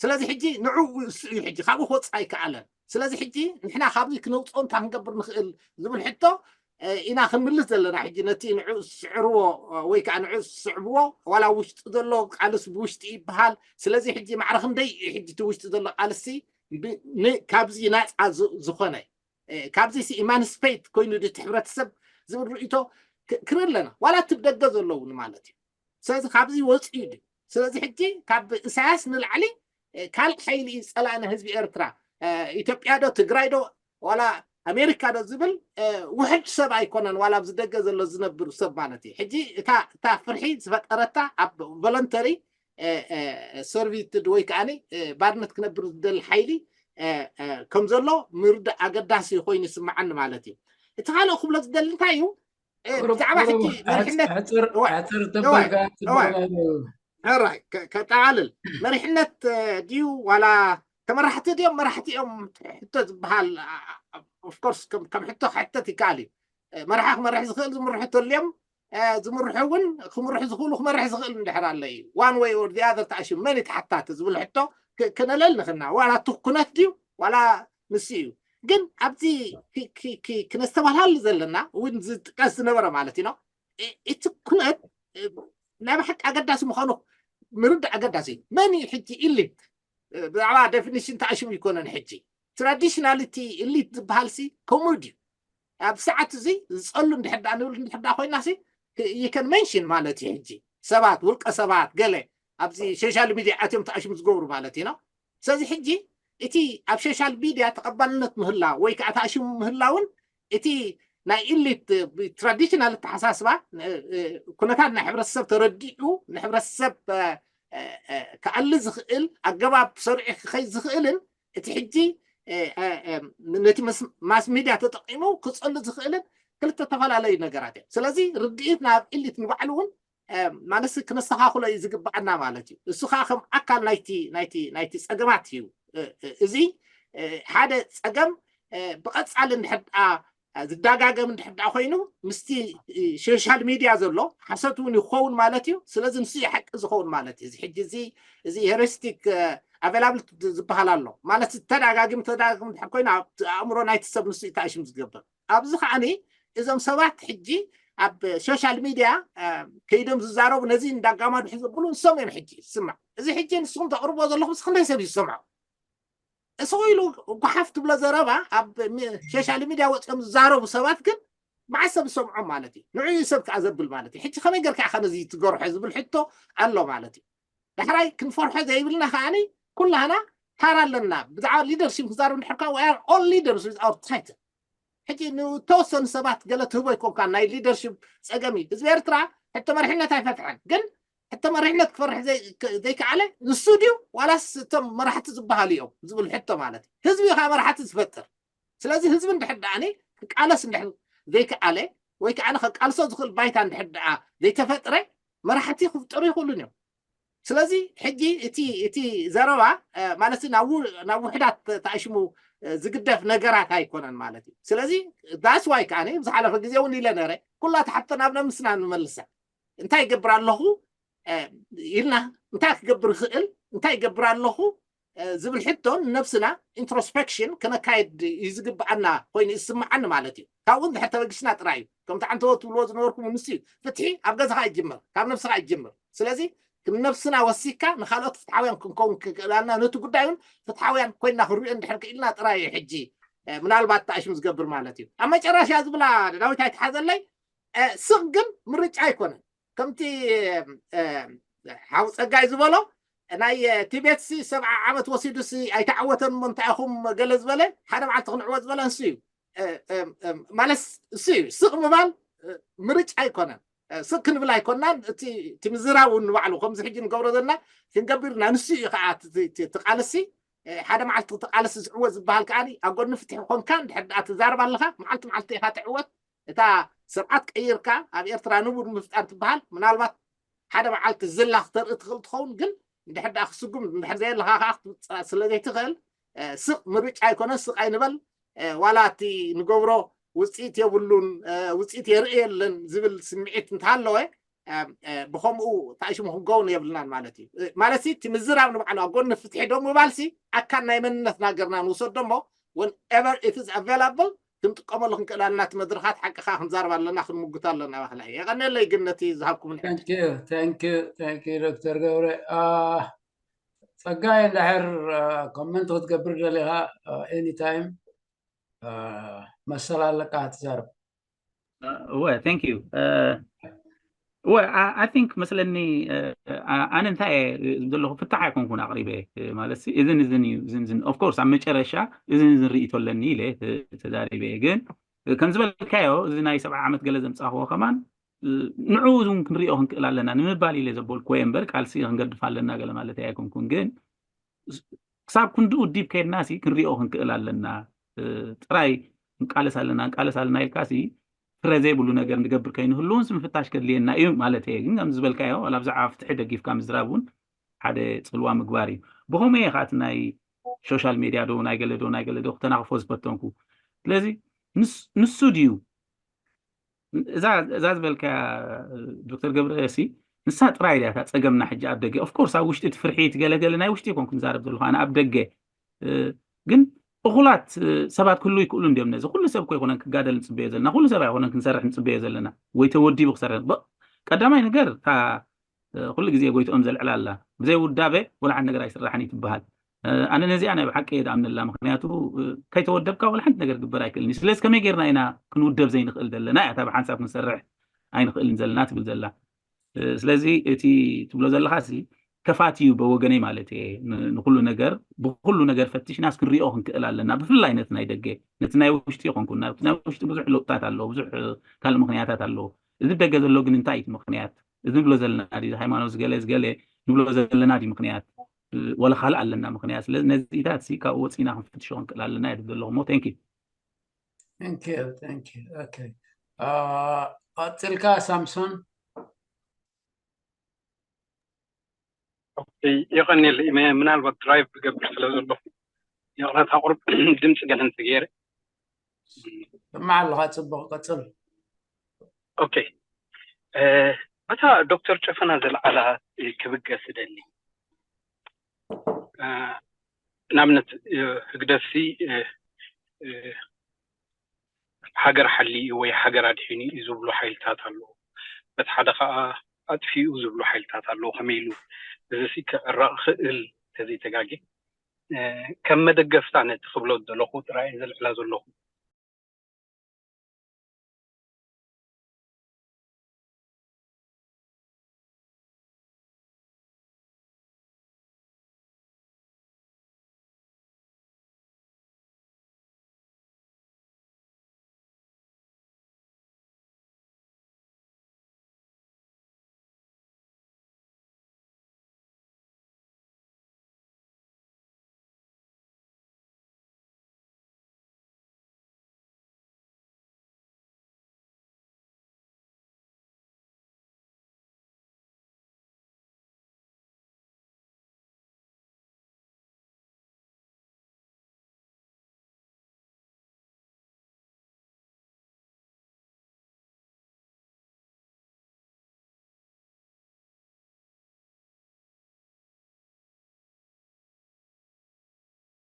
ስለዚ ሕጂ ንዑ እሱ እዩ ሕጂ ካብኡ ክወፅእ ኣይከኣለን። ስለዚ ሕጂ ንሕና ካብዚ ክነውፅኦ እንታይ ክንገብር ንኽእል ዝብል ሕቶ ኢና ክንምልስ ዘለና። ሕጂ ነቲ ንዑ ዝስዕርዎ ወይ ከዓ ንዑ ዝስዕብዎ ዋላ ውሽጢ ዘሎ ቃልስ ብውሽጢ ይበሃል። ስለዚ ሕጂ ማዕረ ክንደይ እዩ ሕጂ እቲ ውሽጢ ዘሎ ቃልሲ ካብዚ ናፃ ዝኾነ ካብዚ ኢማንስፔት ኮይኑ ድቲ ሕብረተሰብ ዝብል ርእቶ ክርኢ ኣለና። ዋላ እቲ ደገ ዘለውን ማለት እዩ። ስለዚ ካብዚ ወፅኡ እዩ። ስለዚ ሕጂ ካብ እሳያስ ንላዕሊ ካልእ ሓይሊ እዩ ፀላእና ህዝቢ ኤርትራ። ኢትዮጵያ ዶ ትግራይ ዶ ዋላ ኣሜሪካ ዶ ዝብል ውሕድ ሰብ ኣይኮነን። ዋላ ኣብዚ ደገ ዘሎ ዝነብር ሰብ ማለት እዩ። ሕጂ እታ ፍርሒ ዝፈጠረታ ኣብ ቮለንተሪ ሰርቪትድ ወይ ከዓ ባርነት ክነብር ዝደሊ ሓይሊ ከም ዘሎ ምርዳእ ኣገዳሲ ኮይኑ ይስምዓኒ ማለት እዩ። እቲ ካልእ ክብሎ ዝደሊ እንታይ እዩ ብዛዕባ ሕጂ መሪሕነት ሕራይ ከጠቓልል መሪሕነት ድዩ ዋላ ተመራሕቲ ድዮም መራሕቲ እዮም ሕቶ ዝበሃል ኦፍኮርስ ከም ሕቶ ክሕተት ይከኣል እዩ። መራሒ ክመርሕ ዝኽእል ዝምርሑ ተልዮም ዝምርሑ እውን ክምርሑ ዝኽእሉ ክመርሕ ዝኽእል እንድሕር ኣሎ እዩ one way or the other ተኣሽሙ መን ተሓታቲ ዝብል ሕቶ ክነለል ንኽና ዋላ እቲ ኩነት ድዩ ዋላ ንሱ እዩ። ግን ኣብዚ ክነስተባህላሉ ዘለና እውን ዝጥቀስ ዝነበረ ማለት እዩ እቲ ኩነት ናይ ብሓቂ ኣገዳሲ ምዃኑ ምርዳእ ኣገዳሲ እዩ። መን እዩ ሕጂ ኢሊት ብዛዕባ ዴፊኒሽን ተኣሽሙ ይኮነን ሕጂ ትራዲሽናል እቲ ኢሊት ዝበሃል ሲ ከምኡ ድዩ ኣብ ሰዓት እዚ ዝፀሉ እንድሕር ዳ ንብል እንድሕር ዳ ኮይና ሲ you can mention ማለት እዩ ሕጂ ሰባት ውልቀ ሰባት ገለ ኣብዚ ሶሻል ሚድያ ኣትዮም ተኣሽሙ ዝገብሩ ማለት እዩ ነው። ስለዚ ሕጂ እቲ ኣብ ሶሻል ሚድያ ተቐባልነት ምህላው ወይ ከዓ ተኣሽሙ ምህላውን እቲ ናይ ኢሊት ትራዲሽናል ኣተሓሳስባ ኩነታት ናይ ሕብረተሰብ ተረዲኡ ንሕብረተሰብ ክኣሊ ዝኽእል ኣገባብ ሰሪዑ ክኸይ ዝኽእልን እቲ ሕጂ ነቲ ማስ ሚድያ ተጠቂሙ ክፀሉ ዝኽእልን ክልተ ተፈላለዩ ነገራት እዮም። ስለዚ ርድኢት ናብ ኢሊት ንባዕሉ እውን ማለት ክነስተኻኽሎ እዩ ዝግባኣና ማለት እዩ። እሱ ከዓ ከም ኣካል ናይቲ ናይቲ ናይቲ ፀገማት እዩ። እዚ ሓደ ፀገም ብቐፃሊ እንድሕር ዝዳጋገም እንድሕር ኮይኑ ምስቲ ሶሻል ሚድያ ዘሎ ሓሰት እውን ይኸውን ማለት እዩ። ስለዚ ንሱ እዩ ሓቂ ዝኸውን ማለት እዩ። እዚ ሕጂ እዚ እዚ ሄሪስቲክ ኣቬላብል ዝበሃል ኣሎ ማለት ተዳጋግም ተዳጋግም እንድሕር ኮይኑ ኣእምሮ ናይቲ ሰብ ንሱ እዩ ተኣሽም ዝገብር ኣብዚ ከዓኒ እዞም ሰባት ሕጂ ኣብ ሶሻል ሚድያ ከይዶም ዝዛረቡ ነዚ እንዳጋማዱ ዘብሉ ንሶም እዮም ሕጂ ስማዕ እዚ ሕጂ ንስኹም ተቕርቦ ዘለኹም ክንደይ ሰብ ይሰምዖ እስኹ ኢሉ ጓሓፍ ትብሎ ዘረባ ኣብ ሶሻል ሚድያ ወፂኦም ዝዛረቡ ሰባት ግን መዓስ ሰብ ዝሰምዖም ማለት እዩ ንዕኡ ሰብ ከዓ ዘብል ማለት እዩ ሕጂ ከመይ ገርካ ኢኻ ነዚ ትገርሖ ዝብል ሕቶ ኣሎ ማለት እዩ ዳሕራይ ክንፈርሖ ዘይብልና ከዓኒ ኩላህና ታራ ኣለና ብዛዕባ ሊደርሽፕ ክዛረብ እንድሕርካ we are all leaders with our title ሕጂ ንተወሰኑ ሰባት ገለ ትህቦ ይኮንካ ናይ ሊደርሽፕ ፀገም እዩ ህዝቢ ኤርትራ ሕቶ መሪሕነት ኣይፈትሐን ግን ሕቶ መሪሕነት ክፈርሕ ዘይከኣለ ንሱ ድዩ ዋላስ እቶም መራሕቲ ዝበሃሉ እዮም ዝብል ሕቶ ማለት እዩ ህዝቢ ከዓ መራሕቲ ዝፈጥር ስለዚ ህዝቢ እንድሕር ደኣኒ ክቃለስ እንድሕር ዘይከኣለ ወይ ከዓ ከቃልሶ ዝኽእል ባይታ እንድሕር ደኣ ዘይተፈጥረ መራሕቲ ክፍጠሩ ይኽእሉን እዮም። ስለዚ ሕጂ እቲ እቲ ዘረባ ማለት ናብ ናብ ውሕዳት ተኣሽሙ ዝግደፍ ነገራት ኣይኮነን ማለት እዩ። ስለዚ that's why ከኣ ዝሓለፈ ግዜ እውን ኢለ ነረ፣ ኩላ ተሓተን ኣብ ነምስና ንመልሳ። እንታይ ይገብር ኣለኹ ኢልና፣ እንታይ ክገብር ይኽእል፣ እንታይ ይገብር ኣለኹ ዝብል ሕቶ ንነብስና ኢንትሮስፔክሽን ክነካየድ እዩ ዝግብኣና ኮይኑ ይስምዓኒ ማለት እዩ። ካብኡ እንድሕር ተበጊስና ጥራይ እዩ። ከምቲ ዓንተወት ትብልዎ ዝነበርኩም ንሱ እዩ። ፍትሒ ኣብ ገዛኻ ይጅምር፣ ካብ ነብስኻ ይጅምር። ስለዚ ንነብስና ወሲካ ንካልኦት ፍትሓውያን ክንከውን ክክእላልና፣ ነቲ ጉዳይ እውን ፍትሓውያን ኮይና ክንሪኦ እንድሕር ክኢልና ጥራይ እዩ ሕጂ ምናልባት ተኣሽም ዝገብር ማለት እዩ። ኣብ መጨረሻ ዝብላ ዳዊት ኣይትሓዘለይ፣ ስቕ ግን ምርጫ ኣይኮነን። ከምቲ ሓው ፀጋይ ዝበሎ ናይ ቲቤት ሲ ሰብዓ ዓመት ወሲዱ ሲ ኣይተዓወተን እሞ እንታይ ኢኹም ገለ ዝበለ፣ ሓደ መዓልቲ ክንዕወት ዝበለ እሱ እዩ። ማለት እሱ እዩ። ስቕ ምባል ምርጫ ኣይኮነን። ስቕ ክንብል ኣይኮናን። እቲ ምዝራብ እውን ንባዕሉ ከምዚ ሕጂ ንገብሮ ዘለና ክንገብርና ንሱ እዩ ከዓ ትቃልሲ ሓደ መዓልቲ ትቃልሲ ዝዕወት ዝበሃል ከዓ ኣብ ጎኒ ፍትሒ ኮንካ እንድሕር ደኣ ትዛረብ ኣለካ፣ መዓልቲ መዓልቲ ኢካ ትዕወት። እታ ስርዓት ቀይርካ ኣብ ኤርትራ ንቡር ምፍጣር ትበሃል ምናልባት ሓደ መዓልቲ ዝላ ክተርኢ ትኽእል ትኸውን፣ ግን እንድሕር ደኣ ክስጉም እንድሕር ዘየለካ ከዓ ክትውፅእ ስለ ዘይትኽእል ስቕ ምርጫ ኣይኮነን። ስቕ ኣይንበል። ዋላ እቲ ንገብሮ ውፅኢት የብሉን፣ ውፅኢት የርኢ የለን ዝብል ስምዒት እንተሃለወ ብከምኡ ተኣሽሙ ክንከውን የብልናን ማለት እዩ። ማለት እቲ ምዝራብ ንባዕሉ ኣብ ጎኒ ፍትሒ ደው ምባልሲ ኣካል ናይ መንነት ናገርና ንውሰዶ እሞ whenever it is available ክንጥቀመሉ ክንክእል ኣለና። እቲ መድረኻት ሓቅኻ ክንዛረብ ኣለና፣ ክንምጉት ኣለና። ባክላይ የቐነለይ ግን ነቲ ዝሃብኩምን ዶክተር ገብረ። ፀጋይ እንድሕር ኮመንት ክትገብር ደሊኻ ኤኒታይም መሰል ኣለካ ትዛረብ። እወ thank you እወ I think መስለኒ ኣነ እንታይ እየ ዘለኹ ፍታሕ ኣይኮንኩን ኣቕሪበ ማለት እዝን እዝን እዩ እዝን እዝን of course ኣብ መጨረሻ እዝን እዝን ርእይቶ ኣለኒ ኢለ ተዛሪበ ግን ከም ዝበልካዮ እዚ ናይ ሰብዓ ዓመት ገለ ዘምፃኽዎ ከማን ንዕኡ እውን ክንሪኦ ክንክእል ኣለና ንምባል ኢለ ዘበልኩዎ እየ እምበር ቃልሲ ክንገድፍ ኣለና ገለ ማለት ኣይኮንኩን ግን ክሳብ ክንድኡ ዲብ ከይድና ሲ ክንሪኦ ክንክእል ኣለና ጥራይ ንቃለስ ኣለና ንቃለስ ኣለና ኢልካ ሲ ፍረ ዘይብሉ ነገር ንገብር ከይንህሉ እውን ምፍታሽ ከድልየና እዩ ማለት እየ ግን ከም ዝበልካዮ ዋላ ብዛዕባ ፍትሒ ደጊፍካ ምዝራብ እውን ሓደ ፅልዋ ምግባር እዩ ብኸመኡ እየ ከዓ ናይ ሶሻል ሜድያ ዶ ናይ ገለ ዶ ናይ ገለ ዶ ክተናኽፎ ዝፈተንኩ ስለዚ ንሱ ድዩ እዛ ዝበልካያ ዶክተር ገብረ ሲ ንሳ ጥራይ እያ እታ ፀገምና ሕጂ ኣብ ደገ of course ኣብ ውሽጢ እቲ ፍርሒ እቲ ገለገለ ናይ ውሽጢ ይኮን ክንዛረብ ዘለኹ ኣነ ኣብ ደገ ግን እኹላት ሰባት ክህሉ ይክእሉ እንዲዮም ነዚ ኩሉ ሰብ ኮ ይኮነን ክጋደል ንፅበዮ ዘለና ኩሉ ሰብ ኣይኮነን ክንሰርሕ ንፅበዮ ዘለና ወይ ተወዲቡ ክሰርሕ ቀዳማይ ነገር እታ ኩሉ ግዜ ጎይትኦም ዘልዕላ ኣላ ብዘይ ውዳበ ወላ ሓንቲ ነገር ኣይስራሕን እዩ ትበሃል ኣነ ነዚኣ ናይ ብሓቂ እየ ዝኣምነላ ምክንያቱ ከይተወደብካ ወላ ሓንቲ ነገር ግበር ኣይክእልን እዩ ስለዚ ከመይ ጌርና ኢና ክንውደብ ዘይንክእል ዘለና እያ እታ ብሓንሳብ ክንሰርሕ ኣይንክእልን ዘለና ትብል ዘላ ስለዚ እቲ ትብሎ ዘለካ ከፋት እዩ በወገነይ ማለት እየ ንኩሉ ነገር ብኩሉ ነገር ፈቲሽናስ ክንሪኦ ክንክእል ኣለና ብፍላይ ነቲ ናይ ደገ ነቲ ናይ ውሽጢ ይኮንኩን ነቲ ናይ ውሽጢ ብዙሕ ለውጥታት ኣለዎ ብዙሕ ካልእ ምክንያታት ኣለዎ እዚ ደገ ዘሎ ግን እንታይ እዩ ምክንያት እዚ ንብሎ ዘለና ድዩ ሃይማኖት ዝገለ ዝገለ ንብሎ ዘለና ድዩ ምክንያት ወላ ካልእ ኣለና ምክንያት ስለዚ ነዚታት ሲ ካብኡ ወፂና ክንፍትሾ ክንክእል ኣለና እየ ዝብል ዘለኹ ሞ thank you Thank you, thank you. Okay. ቀፅልካ ሳምሶን የቀኒል ምናልባት ድራይቭ ክገብር ስለ ዘለኹ ይቕረታ ቁርብ ድምፂ ገለ እንተገይረ ስማዕ ኣለኻ ፅቡቅ ቀፅል ኦኬ በታ ዶክተር ጨፈና ዘልዓላ ክብገስ እደሊ ንኣብነት ህግደፍሲ ሃገር ሓልዩ ወይ ሃገር ኣድሒኑ እዩ ዝብሉ ሓይልታት ኣለዉ በቲ ሓደ ከዓ ኣጥፊኡ ዝብሉ ሓይልታት ኣለዉ ከመይ ኢሉ እዚ ክዕረቕ ክእል ተዘይተጋጌ ከም መደገፍታ ነቲ ክብሎ ዘለኹ ጥራይ ዘልዕላ ዘለኹ